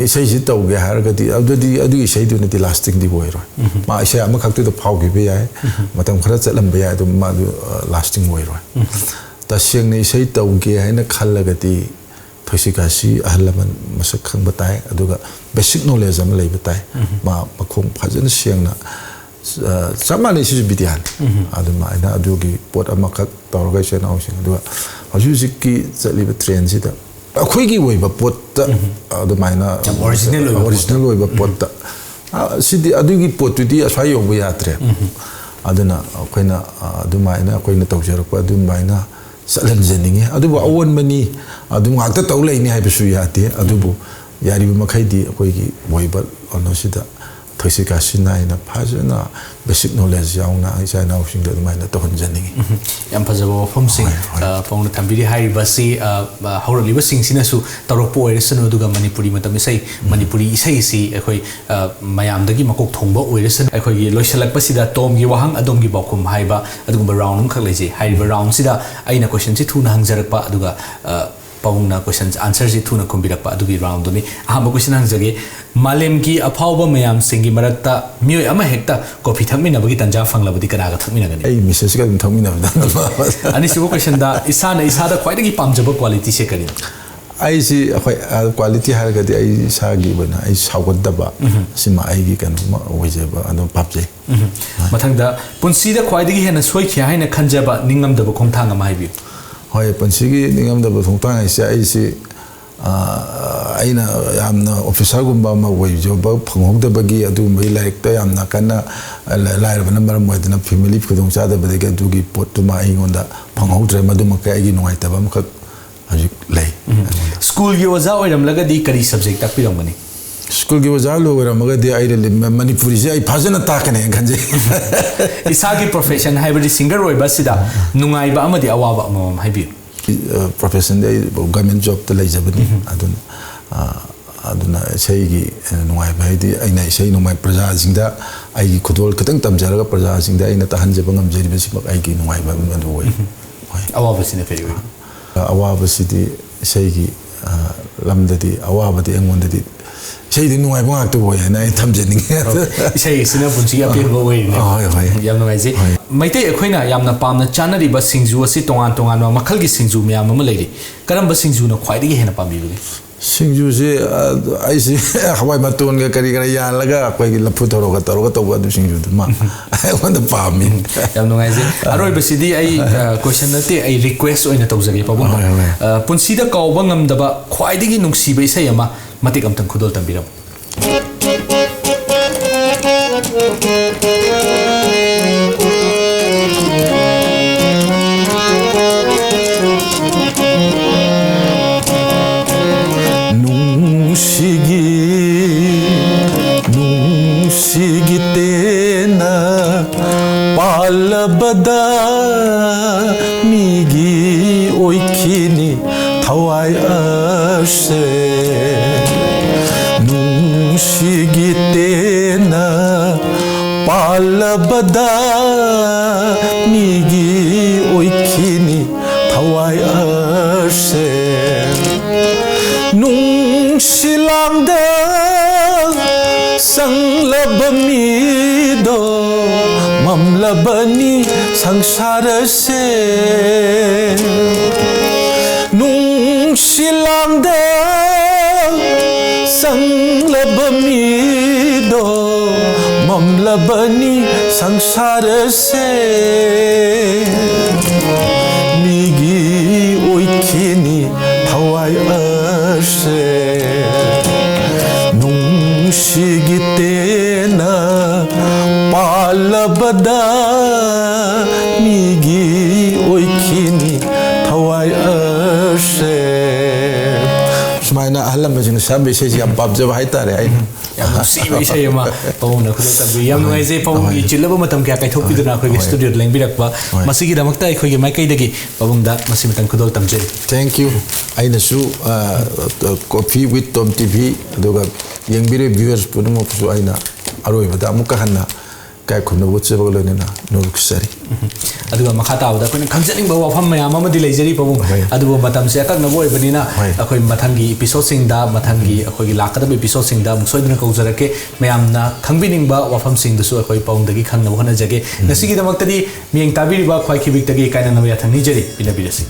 ꯏꯁꯩꯁꯤ ꯇꯧꯒꯦ ꯍꯥꯏꯔꯒꯗꯤ, ꯑꯗꯨꯗꯤ ꯑꯗꯨꯒꯤ ꯏꯁꯩꯗꯨꯅꯗꯤ ꯂꯥꯁꯇꯤꯡꯗꯤ ꯑꯣꯏꯔꯣꯏ꯫ ꯃꯥ ꯏꯁꯩ ꯑꯃꯈꯛꯇꯨꯗ ꯐꯥꯎꯈꯤꯕ ꯌꯥꯏ, ꯃꯇꯝ ꯈꯔ ꯆꯠꯂꯝꯕ ꯌꯥꯏ, ꯑꯗꯨꯝ ꯃꯥꯗꯨ, ꯑ, ꯂꯥꯁꯇꯤꯡ ꯑꯣꯏꯔꯣꯏ꯫ ꯇꯁꯦꯡꯅ ꯏꯁꯩ ꯇꯧꯒꯦ ꯍꯥꯏꯅ ꯈꯜꯂꯒꯗꯤ ꯊꯣꯏꯁꯤ ꯀꯥꯁꯤ ꯑꯍꯜ ꯂꯃꯟ ꯃꯁꯛ ꯈꯪꯕ ꯇꯥꯏ, ꯑꯗꯨꯒ ꯕꯦꯁꯤꯛ ꯅꯣꯂꯦꯖ ꯑꯃ ꯂꯩꯕ ꯇꯥꯏ꯫ ꯃꯥ ꯃꯈꯣꯡ ꯐꯖꯅ ꯁꯦꯡꯅ, ꯑ, ꯆꯞ ꯃꯥꯟꯅꯩ, ꯁꯤꯁꯨ ꯕꯤꯗ꯭ꯌꯥꯅꯤ꯫ ꯑꯗꯨꯃꯥꯏꯅ ꯑꯗꯨꯒꯤ ꯄꯣꯠ ꯑꯃꯈꯛ ꯇꯧꯔꯒ ꯏꯆꯤꯟ ꯏꯅꯥꯎꯁꯤꯡ, ꯑꯗꯨꯒ ꯍꯧꯖꯤꯛ ꯍꯧꯖꯤꯛꯀꯤ ꯆꯠꯂꯤꯕ ꯇ꯭ꯔꯦꯟꯁꯤꯗ ꯑꯩꯈꯣꯏꯒꯤ ꯑꯣꯏꯕ ꯄꯣꯠꯇ ꯑꯗꯨꯃꯥꯏꯅ ꯌꯥꯝ ꯑꯣꯔꯤꯖꯤꯅꯦꯜ ꯑꯣꯏꯕ ꯄꯣꯠꯇ꯫ ꯑꯣꯔꯤꯖꯤꯅꯦꯜ ꯑꯣꯏꯕ ꯄꯣꯠꯇ꯫ ꯑ, ꯁꯤꯗꯤ, ꯑꯗꯨꯒꯤ ꯄꯣꯠꯇꯨꯗꯤ ꯑꯁ꯭ꯋꯥꯏ ꯌꯧꯕ ꯌꯥꯗ꯭ꯔꯦ꯫ ꯑꯗꯨꯅ ꯑꯩꯈꯣꯏꯅ, ꯑ, ꯑꯗꯨꯃꯥꯏꯅ ꯑꯩꯈꯣꯏꯅ ꯇꯧꯖꯔꯛꯄ ꯑꯗꯨꯃꯥꯏꯅ ꯆꯠꯍꯟꯖꯅꯤꯡꯉꯤ꯫ ꯑꯗꯨꯕꯨ ꯑꯑꯣꯟꯕꯅꯤ, ꯑꯗꯨꯝ ꯉꯥꯛꯇ ꯇꯧ ꯂꯩꯅꯤ ꯍꯥꯏꯕꯁꯨ ꯌꯥꯗꯦ꯫ ꯑꯗꯨꯕꯨ ꯌꯥꯔꯤꯕ ꯃꯈꯩꯗꯤ ꯑꯩꯈꯣꯏꯒꯤ ꯑꯣꯏꯕ ꯀꯩꯅꯣꯁꯤꯗ ꯊꯣꯏꯁꯤ ꯀꯥꯁꯤ ꯅꯥꯏꯅ ꯐꯖꯅ ꯕꯦꯁꯤꯛ ꯅꯣꯂꯦꯖ ꯌꯥꯎꯅ ꯏꯆꯥ ꯏꯅꯥꯎꯁꯤꯡꯗ ꯑꯗꯨꯃꯥꯏꯅ ꯇꯧꯍꯟꯖꯅꯤꯡꯉꯤ꯫ ꯌꯥꯝ ꯐꯖꯕ ꯋꯥꯐꯝꯁꯤꯡ, ꯍꯣꯏ, ꯍꯣꯏ꯫ ꯑ, ꯄꯥꯕꯨꯡꯅ ꯊꯝꯕꯤꯔꯤ꯫ ꯍꯥꯏꯔꯤꯕꯁꯤ, ꯑ, ꯑ, ꯍꯧꯔꯛꯂꯤꯕꯁꯤꯡꯁꯤꯅꯁꯨ ꯇꯧꯔꯛꯄ ꯑꯣꯏꯔꯁꯅꯨ, ꯑꯗꯨꯒ ꯃꯅꯤꯄꯨꯔꯤ ꯃꯇꯝ ꯏꯁꯩ, ꯃꯅꯤꯄꯨꯔꯤ ꯏꯁꯩꯁꯤ ꯑꯩꯈꯣꯏ, ꯑ, ꯃꯌꯥꯝꯗꯒꯤ ꯃꯀꯣꯛ ꯊꯣꯡꯕ ꯑꯣꯏꯔꯁꯅꯨ꯫ ꯑꯩꯈꯣꯏꯒꯤ ꯂꯣꯏꯁꯤꯜꯂꯛꯄꯁꯤꯗ ꯇꯣꯝꯒꯤ ꯋꯥꯍꯪ ꯑꯗꯣꯝꯒꯤ ꯄꯥꯎꯈꯨꯝ ꯍꯥꯏꯕ ꯑꯗꯨꯒꯨꯝꯕ ꯔꯥꯎꯟ ꯑꯃꯈꯛ ꯂꯩꯖꯩ꯫ ꯍꯥꯏꯔꯤꯕ ꯔꯥꯎꯟꯁꯤꯗ ꯑꯩꯅ ꯀꯣꯏꯁꯟꯁꯤ ꯊꯨꯅ ꯍꯪꯖꯔꯛꯄ, ꯑꯗꯨꯒ, ꯑ, ꯄꯥꯕꯨꯡꯅ ꯀꯣꯏꯁꯟ ꯑꯟꯁꯔꯁꯤ ꯊꯨꯅ ꯈꯨꯝꯕꯤꯔꯛꯄ, ꯑꯗꯨꯒꯤ ꯔꯥꯎꯟꯗꯨꯅꯤ꯫ ꯑꯍꯥꯟꯕ ꯀꯣꯏꯁꯟ ꯍꯪꯖꯒꯦ꯫ ꯃꯥꯂꯦꯝꯒꯤ ꯑꯐꯥꯎꯕ ꯃꯌꯥꯝꯁꯤꯡꯒꯤ ꯃꯔꯛꯇ ꯃꯤꯑꯣꯏ ꯑꯃꯍꯦꯛꯇ ꯀꯣꯐꯤ ꯊꯛꯃꯤꯟꯅꯕꯒꯤ ꯇꯥꯟꯖꯥ ꯐꯪꯂꯕꯗꯤ ꯀꯅꯥꯒ ꯊꯛꯃꯤꯟꯅꯒꯅꯤ? ꯑꯩ ꯃꯤꯁꯦꯁꯀ ꯑꯗꯨꯝ ꯊꯛꯃꯤꯟꯅꯕꯗ꯫ ꯑꯅꯤꯁꯨꯕ ꯀꯣꯏꯁꯟꯗ, ꯏꯁꯥꯅ ꯏꯁꯥꯗ ꯈ꯭ꯋꯥꯏꯗꯒꯤ ꯄꯥꯝꯖꯕ ꯀ꯭ꯋꯥꯂꯤꯇꯤꯁꯦ ꯀꯔꯤꯅꯣ? ꯑꯩꯁꯤ ꯑꯩꯈꯣꯏ, ꯑ, ꯀ꯭ꯋꯥꯂꯤꯇꯤ ꯍꯥꯏꯔꯒꯗꯤ ꯑꯩ ꯏꯁꯥꯒꯤ ꯑꯣꯏꯅ ꯑꯩ ꯁꯥꯎꯒꯟꯗꯕ, ꯁꯤꯃ ꯑꯩꯒꯤ ꯀꯩꯅꯣꯝꯃ ꯑꯣꯏꯖꯕ ꯑꯗꯨꯝ ꯄꯥꯝꯖꯩ꯫ ꯃꯊꯪꯗ, ꯄꯨꯟꯁꯤꯗ ꯈ꯭ꯋꯥꯏꯗꯒꯤ ꯍꯦꯟꯅ ꯁꯣꯏꯈꯤ ꯍꯥꯏꯅ ꯈꯟꯖꯕ ꯅꯤꯡꯉꯝꯗꯕ ꯈꯣꯡꯊꯥꯡ ꯑꯃ ꯍꯥꯏꯕꯤꯌꯨ꯫ ꯍꯣꯏ, ꯄꯨꯟꯁꯤꯒꯤ ꯅꯤꯡꯉꯝꯗꯕ ꯈꯣꯡꯊꯥꯡ ꯍꯥꯏꯁꯦ ꯑꯩꯁꯤ, ꯑ, ꯑꯩꯅ ꯌꯥꯝꯅ ꯑꯣꯐꯤꯁꯥꯔꯒꯨꯝꯕ ꯑꯃ ꯑꯣꯏꯖꯕ ꯐꯪꯍꯧꯗꯕꯒꯤ, ꯑꯗꯨꯒꯨꯝꯕꯒꯤ ꯂꯥꯏꯔꯤꯛꯇ ꯌꯥꯝꯅ ꯀꯟꯅ ꯂꯥꯏꯔꯕꯅ ꯃꯔꯝ ꯑꯣꯏꯗꯨꯅ ꯐꯦꯃꯤꯂꯤ ꯈꯨꯗꯣꯡꯆꯥꯗꯕꯗꯒꯤ ꯑꯗꯨꯒꯤ ꯄꯣꯠꯇꯨꯃ ꯑꯩꯉꯣꯟꯗ ꯐꯪꯍꯧꯗ꯭ꯔꯦ꯫ ꯃꯗꯨꯃꯛꯀꯤ ꯑꯩꯒꯤ ꯅꯨꯡꯉꯥꯏꯇꯕ ꯑꯃꯈꯛ ꯍꯧꯖꯤꯛ ꯂꯩ꯫ ꯁ꯭ꯀꯨꯜꯒꯤ ꯑꯣꯖꯥ ꯑꯣꯏꯔꯝꯂꯒꯗꯤ ꯀꯔꯤ ꯁꯕꯖꯦꯛ ꯇꯥꯛꯄꯤꯔꯝꯒꯅꯤ? ꯁ꯭ꯀꯨꯜꯒꯤ ꯑꯣꯖꯥ ꯑꯣꯏꯔꯝꯃꯒꯗꯤ ꯑꯩ ꯃꯅꯤꯄꯨꯔꯤꯁꯦ ꯑꯩ ꯐꯖꯅ ꯇꯥꯛꯀꯅꯤ ꯈꯟꯖꯩ꯫ ꯏꯁꯥꯒꯤ ꯄ꯭ꯔꯣꯐꯦꯁꯟ ꯍꯥꯏꯕꯗꯤ ꯁꯤꯡꯒꯔ ꯑꯣꯏꯕ ꯑꯁꯤꯗ ꯅꯨꯡꯉꯥꯏꯕ ꯑꯃꯗꯤ ꯑꯋꯥꯕ ꯑꯃꯃꯝ ꯍꯥꯏꯕꯤꯌꯨ꯫ ꯑ, ꯄ꯭ꯔꯣꯐꯦꯁꯟꯗꯤ ꯑꯩ ꯒꯚꯔꯟꯃꯦꯟ ꯖꯣꯕꯇ ꯂꯩꯖꯕꯅꯤ꯫ ꯑꯗꯨꯅ, ꯑ, ꯑꯗꯨꯅ ꯏꯁꯩꯒꯤ ꯅꯨꯡꯉꯥꯏꯕ ꯍꯥꯏꯗꯤ ꯑꯩꯅ ꯏꯁꯩ ꯅꯣꯡꯃꯥꯏ ꯄ꯭ꯔꯖꯥꯁꯤꯡꯗ ꯑꯩꯒꯤ ꯈꯨꯗꯣꯜ ꯈꯤꯇꯪ ꯇꯝꯖꯔꯒ ꯄ꯭ꯔꯖꯥꯁꯤꯡꯗ ꯑꯩꯅ ꯇꯥꯍꯟꯖꯕ ꯉꯝꯖꯔꯤꯕꯁꯤꯃꯛ ꯑꯩꯒꯤ ꯅꯨꯡꯉꯥꯏꯕ ꯑꯃ ꯑꯗꯨ ꯑꯣꯏ꯫ ꯍꯣꯏ꯫ ꯑꯋꯥꯕꯁꯤꯅ ꯀꯔꯤ ꯑꯣꯏ? ꯑꯋꯥꯕꯁꯤꯗꯤ ꯏꯁꯩꯒꯤ, ꯑ, ꯂꯝꯗꯗꯤ ꯑꯋꯥꯕꯗꯤ ꯑꯩꯉꯣꯟꯗꯗꯤ ꯏꯁꯩꯗꯤ ꯅꯨꯡꯉꯥꯏꯕ ꯉꯥꯛꯇ ꯑꯣꯏ ꯍꯥꯏꯅ ꯑꯩ ꯊꯝꯖꯅꯤꯡꯉꯦ꯫ ꯏꯁꯩꯁꯤꯅ ꯄꯨꯟꯁꯤꯒꯤ ꯑꯄꯦꯟꯕ ꯑꯣꯏꯔꯤꯅꯦ꯫ ꯍꯣꯏ, ꯍꯣꯏ꯫ ꯌꯥꯝ ꯅꯨꯡꯉꯥꯏꯖꯩ꯫ ꯍꯣꯏ꯫ ꯃꯩꯇꯩ ꯑꯩꯈꯣꯏꯅ ꯌꯥꯝꯅ ꯄꯥꯝꯅ ꯆꯥꯅꯔꯤꯕ ꯁꯤꯡꯖꯨ ꯑꯁꯤ ꯇꯣꯉꯥꯟ ꯇꯣꯉꯥꯟꯕ ꯃꯈꯜꯒꯤ ꯁꯤꯡꯖꯨ ꯃꯌꯥꯝ ꯑꯃ ꯂꯩꯔꯤ꯫ ꯀꯔꯝꯕ ꯁꯤꯡꯖꯨꯅ ꯈ꯭ꯋꯥꯏꯗꯒꯤ ꯍꯦꯟꯅ ꯄꯥꯝꯕꯤꯕꯒꯦ? ꯁꯤꯡꯖꯨꯁꯦ, ꯑ, ꯑꯩꯁꯦ ꯍꯋꯥꯏ ꯃꯇꯣꯟꯒ ꯀꯔꯤ ꯀꯔ ꯌꯥꯜꯂꯒ ꯑꯩꯈꯣꯏꯒꯤ ꯂꯐꯨ ꯊꯔꯣꯒ ꯇꯧꯔꯒ ꯇꯧꯕ ꯑꯗꯨ ꯁꯤꯡꯖꯨꯗꯨꯃ ꯑꯩꯉꯣꯟꯗ ꯄꯥꯝꯃꯤ꯫ ꯌꯥꯝ ꯅꯨꯡꯉꯥꯏꯖꯩ꯫ ꯑꯔꯣꯏꯕꯁꯤꯗꯤ ꯑꯩ, ꯑ, ꯀꯣꯏꯁꯟ ꯅꯠꯇꯦ, ꯑꯩ ꯔꯤꯀ꯭ꯋꯦꯁ ꯑꯣꯏꯅ ꯇꯧꯖꯒꯦ ꯄꯥꯕꯨꯡ꯫ ꯍꯣꯏ, ꯍꯣꯏ꯫ ꯑ, ꯄꯨꯟꯁꯤꯗ ꯀꯥꯎꯕ ꯉꯝꯗꯕ ꯈ꯭ꯋꯥꯏꯗꯒꯤ ꯅꯨꯡꯁꯤꯕ ꯏꯁꯩ ꯑꯃ ꯃꯇꯦꯛ ꯑꯃꯇꯪ ꯈꯨꯗꯣꯜ ꯇꯝꯕꯤꯔꯝꯃꯨ꯫ ꯅꯨꯡꯁꯤꯒꯤ, ꯅꯨꯡꯁꯤꯒꯤ ꯇꯦꯟꯅ ꯄꯥꯜꯂꯕꯗ ꯃꯤꯒꯤ ꯑꯣꯏꯈꯤꯅꯤ ꯊꯋꯥꯏ ꯑꯁꯦ꯫ ꯅꯨꯡꯁꯤꯒꯤ ꯇꯦꯟꯅ ꯄꯥꯜꯂꯕꯗ ꯃꯤꯒꯤ ꯑꯣꯏꯈꯤꯅꯤ ꯊꯋꯥꯏ ꯑꯁꯦ꯫ ꯅꯨꯡꯁꯤ ꯂꯥꯡꯗ ꯆꯪꯂꯕ ꯃꯤꯗꯣ ꯃꯝꯂꯕꯅꯤ ꯁꯪꯁꯥꯔꯁꯦ꯫ ꯅꯨꯡꯁꯤ ꯂꯥꯡꯗ ꯆꯪꯂꯕ ꯃꯤꯗꯣ ꯃꯝꯂꯕꯅꯤ ꯁꯪꯁꯥꯔꯁꯦ꯫ ꯃꯤꯒꯤ ꯑꯣꯏꯈꯤꯅꯤ ꯊꯋꯥꯏ ꯑꯁꯦ꯫ ꯅꯨꯡꯁꯤꯒꯤ ꯇꯦꯟꯅ ꯄꯥꯜꯂꯕꯗ ꯃꯤꯒꯤ ꯑꯣꯏꯈꯤꯅꯤ ꯊꯋꯥꯏ ꯑꯁꯦ꯫ ꯁꯨꯃꯥꯏꯅ ꯑꯍꯜ ꯂꯃꯟꯁꯤꯡꯅ ꯁꯛꯑꯝꯕ ꯏꯁꯩꯁꯤ ꯌꯥꯝ ꯄꯥꯝꯖꯕ ꯍꯥꯏꯇꯥꯔꯦ ꯑꯩ꯫ ꯌꯥꯝ ꯅꯨꯡꯁꯤꯕ ꯏꯁꯩ ꯑꯃ ꯄꯥꯕꯨꯡꯅ ꯈꯨꯗꯣꯜ ꯇꯝꯕꯤ꯫ ꯌꯥꯝ ꯅꯨꯡꯉꯥꯏꯖꯩ ꯄꯥꯕꯨꯡꯒꯤ ꯆꯤꯜꯂꯕ ꯃꯇꯝ ꯀꯌꯥ ꯀꯥꯏꯊꯣꯛꯄꯤꯗꯨꯅ ꯑꯩꯈꯣꯏꯒꯤ ꯁ꯭ꯇꯨꯗꯤꯑꯣꯗ ꯂꯦꯡꯕꯤꯔꯛꯄ꯫ ꯃꯁꯤꯒꯤꯗꯃꯛꯇ ꯑꯩꯈꯣꯏꯒꯤ ꯃꯥꯏꯀꯩꯗꯒꯤ ꯄꯥꯕꯨꯡꯗ ꯃꯁꯤꯃꯇꯪ ꯈꯨꯗꯣꯜ ꯇꯝꯖꯔꯤ꯫ Thank you꯫ ꯑꯩꯅꯁꯨ, ꯑ, Coffee with Tom TV ꯑꯗꯨꯒ ꯌꯦꯡꯕꯤꯔꯤꯕ viewers ꯄꯨꯝꯅꯃꯛꯄꯨꯁꯨ ꯑꯩꯅ ꯑꯔꯣꯏꯕꯗ ꯑꯃꯨꯛꯀ ꯍꯟꯅ ꯏꯀꯥꯏ ꯈꯨꯝꯅꯕ ꯎꯠꯆꯕꯒ ꯂꯣꯏꯅꯅ ꯅꯣꯂꯨꯛꯆꯔꯤ꯫ ꯑꯗꯨꯒ ꯃꯈꯥ ꯇꯥꯕꯗ ꯑꯩꯈꯣꯏꯅ ꯈꯪꯖꯅꯤꯡꯕ ꯋꯥꯐꯝ ꯃꯌꯥꯝ ꯑꯃꯗꯤ ꯂꯩꯖꯔꯤ ꯄꯥꯕꯨꯡ꯫ ꯍꯣꯏ꯫ ꯑꯗꯨꯕꯨ ꯃꯇꯝꯁꯦ ꯑꯀꯛꯅꯕ ꯑꯣꯏꯕꯅꯤꯅ ꯍꯣꯏ꯫ ꯑꯩꯈꯣꯏ ꯃꯊꯪꯒꯤ ꯏꯄꯤꯁꯣꯗꯁꯤꯡꯗ, ꯃꯊꯪꯒꯤ ꯑꯩꯈꯣꯏꯒꯤ ꯂꯥꯛꯀꯗꯕ ꯏꯄꯤꯁꯣꯗꯁꯤꯡꯗ ꯑꯃꯨꯛ ꯁꯣꯏꯗꯅ ꯀꯧꯖꯔꯛꯀꯦ꯫ ꯃꯌꯥꯝꯅ ꯈꯪꯕꯤꯅꯤꯡꯕ ꯋꯥꯐꯝꯁꯤꯡꯗꯨꯁꯨ ꯑꯩꯈꯣꯏ ꯄꯥꯕꯨꯡꯗꯒꯤ ꯈꯪꯅꯕ ꯍꯣꯠꯅꯖꯒꯦ꯫ ꯉꯁꯤꯒꯤꯗꯃꯛꯇꯗꯤ ꯃꯤꯠꯌꯦꯡ ꯇꯥꯕꯤꯔꯤꯕ ꯈ꯭ꯋꯥꯏ ꯈꯤꯕꯤꯛꯇꯒꯤ ꯀꯥꯏꯅꯅꯕ ꯌꯥꯊꯪ ꯅꯤꯖꯔꯤ꯫ ꯄꯤꯅꯕꯤꯔꯁꯤ꯫